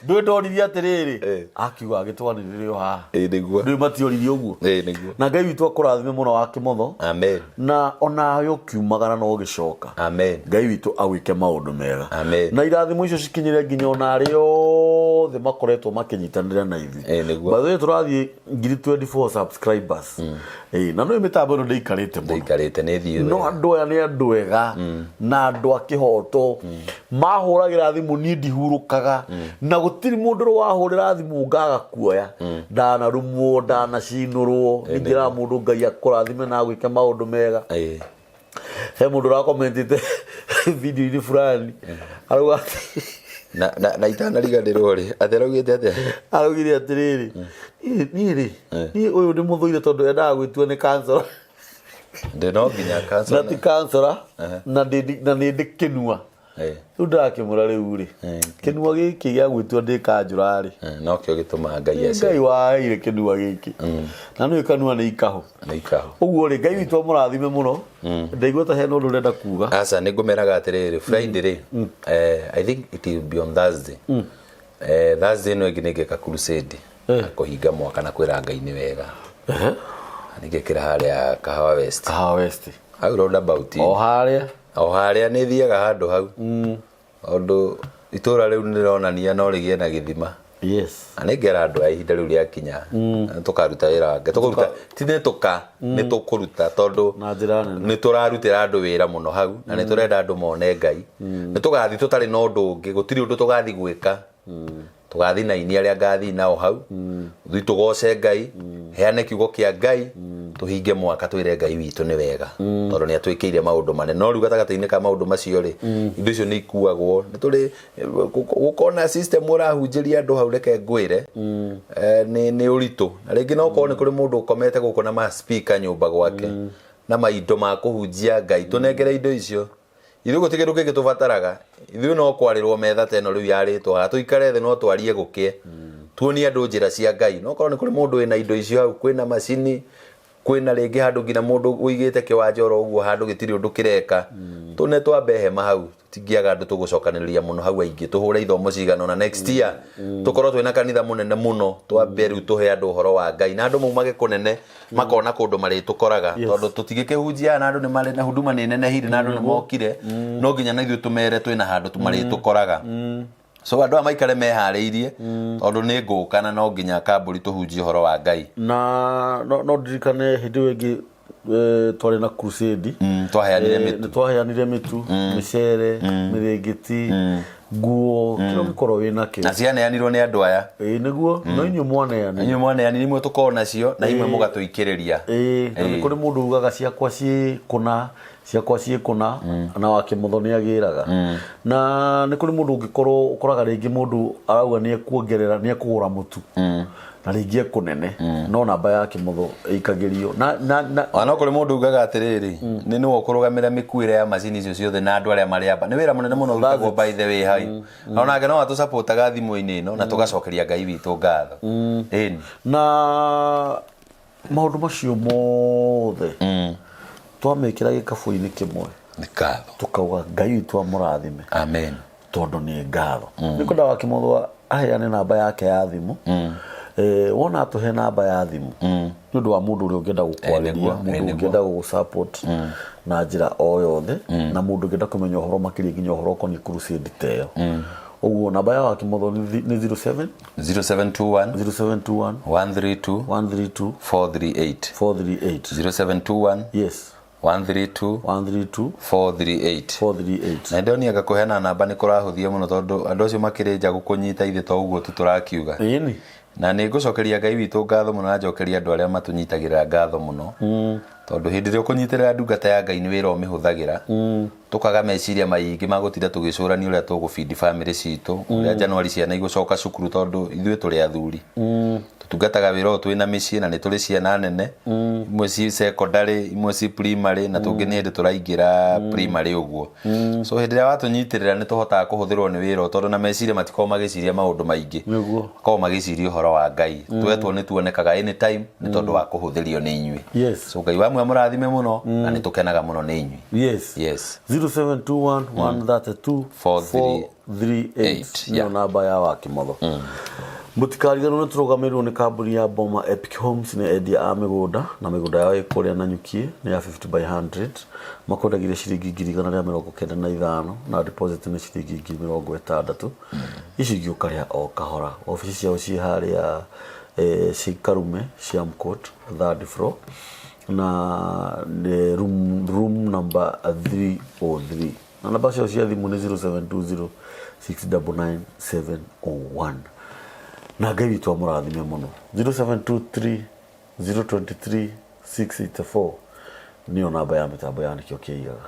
[SPEAKER 1] Ndũĩ ndoririe atĩrĩrĩ. Akiuga agĩtwanĩrĩre o haha.
[SPEAKER 2] Ĩĩ nĩguo.
[SPEAKER 1] Ndũĩ matioririe ũguo.
[SPEAKER 2] Ĩĩ nĩguo.
[SPEAKER 1] Na Ngai witũ akũrathime mũno wa kĩmotho.
[SPEAKER 2] Amen.
[SPEAKER 1] Na onawe ũkiumagara na ũgĩcoka.
[SPEAKER 2] Amen.
[SPEAKER 1] Ngai witũ agwĩke maũndũ mega.
[SPEAKER 2] Amen.
[SPEAKER 1] Na irathimo icio cikinyĩre nginya ona arĩa othe makoretwo makĩnyitanĩra na ithuĩ.
[SPEAKER 2] Ĩĩ nĩguo.
[SPEAKER 1] By the way tũrathiĩ ngiri 24 subscribers. Ĩĩ, na nĩ mĩtambo ĩno ndĩikarĩte mũno.
[SPEAKER 2] Ndĩikarĩte nĩ thiĩ.
[SPEAKER 1] No andũ aya nĩ andũ ega na andũ a kĩhoto. Mahũragĩra thimũ niĩ ndihurũkaga. Na gũtirĩ mũndũ ũrĩ wahũrĩra thimũ ngaga kuoya. Ndanarumwo, ndanacinũrwo. Nĩ njĩraga mũndũ Ngai akũrathime na agwĩke maũndũ mega. He mũndũ ũrakomentĩte video-inĩ fulani arauga atĩ
[SPEAKER 2] Na na na itanariganĩrwo rĩ, atĩ araugĩte atĩa?
[SPEAKER 1] Araugire atĩrĩrĩ, niĩ rĩ, niĩ ũyũ ndĩmũthũire tondũ endaga gwĩtua nĩ kansora.
[SPEAKER 2] Ndĩ no nginya
[SPEAKER 1] Na
[SPEAKER 2] kansora.
[SPEAKER 1] ti kansora, na nĩ ndĩ kĩnua. Rĩu ndĩrakĩmwĩra rĩu rĩ, kĩnua gĩkĩ gĩa gwĩtua ndĩ kanjũra rĩ,
[SPEAKER 2] Nokĩo gĩtũmaga Ngai
[SPEAKER 1] Nĩ
[SPEAKER 2] ace.
[SPEAKER 1] Ngai waheire kĩnua gĩkĩ. Na nĩ kanua nĩ ikahũ.
[SPEAKER 2] Nĩ ikahũ.
[SPEAKER 1] Ũguo rĩ, Ngai witũ amũrathime mũno. Ndaigua ta hena ũndũ ũrenda kuga.
[SPEAKER 2] Aca nĩ ngũmeraga atĩrĩrĩ, Friday rĩ, I think it will be on Thursday. Thursday ĩno ĩngĩ nĩ ngeka crusade. Na kũhinga mwaka na kwĩra Ngai nĩ wega. Nĩ ngekĩra harĩa Kahawa West.
[SPEAKER 1] Kahawa West.
[SPEAKER 2] Hau roundabout.
[SPEAKER 1] O harĩa.
[SPEAKER 2] O harĩa nĩ thiaga handũ hau. Tondũ itũra rĩu nĩ rĩronania no rĩgĩe na gĩthima.
[SPEAKER 1] Yes.
[SPEAKER 2] Na nĩ ngera andũ aya ihinda rĩu rĩakinya. Tũkaruta wĩra wa Ngai. Tũkũruta, ti nĩ tũka, nĩ tũkũruta tondũ
[SPEAKER 1] Na njĩra nene.
[SPEAKER 2] nĩ tũrarutĩra andũ wĩra mũno hau na nĩ tũrenda andũ mone Ngai. Nĩ tũgathiĩ tũtarĩ na ũndũ ũngĩ, gũtirĩ ũndũ tũgathiĩ gwĩka. Tũgathiĩ na aini arĩa ngathiĩ nao hau. Tũthiĩ tũgoce Ngai, heane kiugo kĩa Ngai, tũhinge mwaka twĩre Ngai witũ nĩ wega. Tondũ nĩ atwĩkĩire maũndũ manene. No rĩu gatagatĩ-inĩ ka maũndũ macio rĩ, indo icio nĩ ikuagwo. Nĩ tũrĩ gũkona system ũrahunjĩria andũ hau reke ngwĩre, nĩ ũritũ. Na rĩngĩ no ũkorwo nĩ kũrĩ mũndũ ũkomete gũkũ na ma speaker nyũmba gwake, na maindo ma kũhunjia Ngai. Tũnengere indo icio. Ithuĩ gũtirĩ kĩndũ kĩngĩ tũbataraga. Ithuĩ no kwarĩrwo metha ta ĩno rĩu yarĩtwo haha, tũikare thĩ no twarie gũkĩe. Tuonie andũ njĩra cia Ngai. No korwo nĩ kũrĩ mũndũ wĩna indo icio hau, kwĩna macini, kwĩna rĩngĩ handũ nginya mũndũ ũigĩte kĩwanja oro ũguo handũ gĩtirĩ ũndũ kĩreka. Tũne twambe hema hau, tũtingĩaga andũ tũgũcokanĩrĩria mũno hau aingĩ, tũhũre ithomo cigana ũna. Next year, tũkorwo twĩna kanitha mũnene mũno, twambe rĩu tũhe andũ ũhoro wa Ngai. Na andũ maumage kũnene, makona kũndũ marĩtũkoraga. Tondũ tũtingĩkĩhunjia na andũ nĩ marĩ na huduma nĩ nene hiri na andũ nĩ mokire, no nginya na ithuĩ tũmere twĩna handũ marĩtũkoraga. So andũ aya maikare meharĩirie, tondũ nĩ ngũka na no nginya kambũri tũhunjie ũhoro wa Ngai.
[SPEAKER 1] Na no ndirikane hĩndĩ ĩyo ĩngĩ twarĩ na crusade.
[SPEAKER 2] Twaheanire mĩtu.
[SPEAKER 1] Nĩ twaheanire mĩtu, mĩcere, mĩrĩngĩti, nguo, kĩrĩa ũngĩkorwo wĩ nakĩo.
[SPEAKER 2] Na cianeanirwo nĩ andũ aya.
[SPEAKER 1] Ĩĩ nĩguo, no inyuĩ mwaneanire.
[SPEAKER 2] Inyuĩ mwaneanire, imwe tũkorwo nacio na imwe mũgatũikĩrĩria.
[SPEAKER 1] Ĩĩ, na nĩ kũrĩ mũndũ ugaga ciakwa ciĩ kũna, ciakwa ciĩ kũna, na wa kĩmotho nĩ agĩraga. Na nĩ kũrĩ mũndũ ũngĩkorwo ũkoraga rĩngĩ mũndũ arauga nĩ ekuongerera, nĩ ekũgũra mũtu. Na rĩngĩ ekũnene, no namba ya kĩmotho ĩikagĩrio. Na
[SPEAKER 2] Ona no kũrĩ mũndũ ugaga atĩrĩrĩ, nĩ nĩwe ũkũrũgamĩra mĩkuĩre ya macini icio ciothe na andũ arĩa marĩamba. Nĩ wĩra mũnene mũno ũrutagwo by the way hau. Na onake no atũcapotaga thimũ-inĩ ĩno na tũgacokeria Ngai witũ ngatho. Ĩni.
[SPEAKER 1] Na maũndũ macio mothe twamekĩra gĩkabũ-inĩ kĩmwe.
[SPEAKER 2] Nĩ ngatho.
[SPEAKER 1] Tũkauga Ngai witũ amũrathime.
[SPEAKER 2] Amen.
[SPEAKER 1] Tondũ nĩ ngatho. Nĩ kwenda wa kĩmotho aheane namba yake ya thimũ. Wona atũhe namba ya thimũ, nĩ ũndũ wa mũndũ ũrĩa ũngĩenda gũkwarĩria, mũndũ ũngĩenda gũgũ-support na njĩra o yothe, na mũndũ ũngĩenda kũmenya ũhoro makĩria nginya ũhoro ũkoniĩ crusade ta ĩyo. Ũguo namba ya Wakĩmotho nĩ 07
[SPEAKER 2] 0721
[SPEAKER 1] 0721
[SPEAKER 2] 132
[SPEAKER 1] 132
[SPEAKER 2] 438.
[SPEAKER 1] 438.
[SPEAKER 2] 0721
[SPEAKER 1] Yes.
[SPEAKER 2] 132
[SPEAKER 1] 132
[SPEAKER 2] 438.
[SPEAKER 1] 438.
[SPEAKER 2] Na ndonire kũheana namba nĩ kũrahũthia mũno tondũ andũ acio makĩrĩ nja gũkũnyita ithe to ũguo tu tũrakiuga.
[SPEAKER 1] Ĩni.
[SPEAKER 2] Na nĩ ngũcokeria Ngai witũ ngatho mũno na njokeria andũ arĩa matũnyitagĩrĩra ngatho mũno. Tondũ hĩndĩ ĩrĩa ũkũnyitĩrĩra ndungata ya Ngai nĩ wĩra ũmĩhũthagĩra, tũkaga meciria maingĩ ma gũtinda tũgĩcũrania ũrĩa tũgũbindi bamĩrĩ citũ, ũrĩa Januari ciana igũcoka cukuru, tondũ ithuĩ tũrĩ athuri. Tũtungataga wĩra ũyũ twĩna mĩciĩ na nĩ tũrĩ ciana nene, imwe ci secondary, imwe ci primary, na tũngĩ nĩ hĩndĩ tũraingĩra primary ũguo. So hĩndĩ ĩrĩa watũnyitĩrĩra nĩ tũhotaga kũhũthĩrwo nĩ wĩra ũyũ, tondũ na meciria matikoragwo magĩciria maũndũ maingĩ. Makoragwo magĩciria ũhoro wa Ngai. Twetwo nĩ tuonekaga anytime nĩ tondũ wa kũhũthĩrio nĩ inyuĩ. So Ngai wa muoyo mũrathime mũno na nĩ tũkenaga mũno nĩ inyuĩ. Yes.
[SPEAKER 1] 0721 132
[SPEAKER 2] 438.
[SPEAKER 1] 438 nĩyo namba ya Wakĩmotho. Mũtikariganĩrwo nĩ tũrũgamĩrĩirwo nĩ kambuni ya Boma Epic Homes, nĩ endia a mĩgũnda na mĩgũnda yao ĩ kũrĩa Nanyuki nĩ ya 50 by 100. Makwendagĩria ciringi 195,000 na deposit nĩ ciringi 60,000. Ici ingĩ ũkarĩha o kahora. Obici ciao ciĩ harĩa ciĩ Karume, Siam Court, third floor, na nĩ room number 303. Na namba ciao cia thimũ nĩ 0720 699 701. Na Ngai witũ amũrathime mũno. 0723 023 684 nĩyo namba ya mĩtambo ya Nĩkĩo Kĩigaga.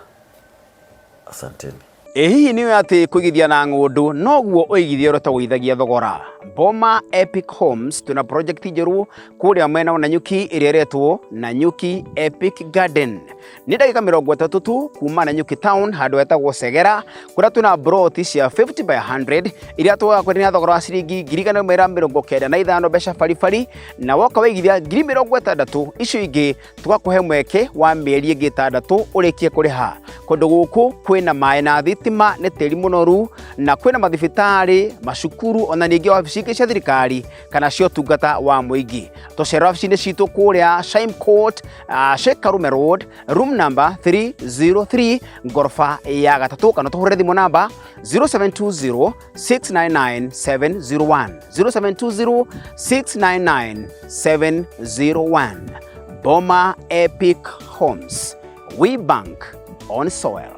[SPEAKER 1] Asanteni.
[SPEAKER 3] Ĩ hihi nĩ ũĩ atĩ kũigithia na ng'ũndũ noguo ũigithia ũrĩa ũtagũithagia thogora? Boma Epic Homes twĩna project njerũ kũrĩa mwena wa Nanyuki ĩrĩa ĩretwo Nanyuki Epic Garden. Nĩ ndagĩka 30 tu kuma Nanyuki town handũ hetagwo Segera kũrĩa twĩna broti cia 50 by 100 iria tũgakwenderia na thogora wa ciringi 195,000 mbeca baribari, na woka waigithia 60,000 icio ingĩ tũgakũhe mweke wa mĩeri ĩngĩ 6 ũrĩkie kũrĩha. Kũndũ gũkũ kwĩna maĩ na thitima, nĩ tĩri mũnoru, na kwĩna mathibitarĩ, macukuru, ona ningĩ wabici ingĩ cia thirikari kana cia ũtungata wa mũingĩ. Tũcere wabici-inĩ citũ kũrĩa Shime Court, Sheikh Karume Road, room number 303, ngoroba ya gatatũ, kana tũhũrĩre thimũ namba 0720 699 701, 0720 699 701. Boma Epic Homes, we bank on soil.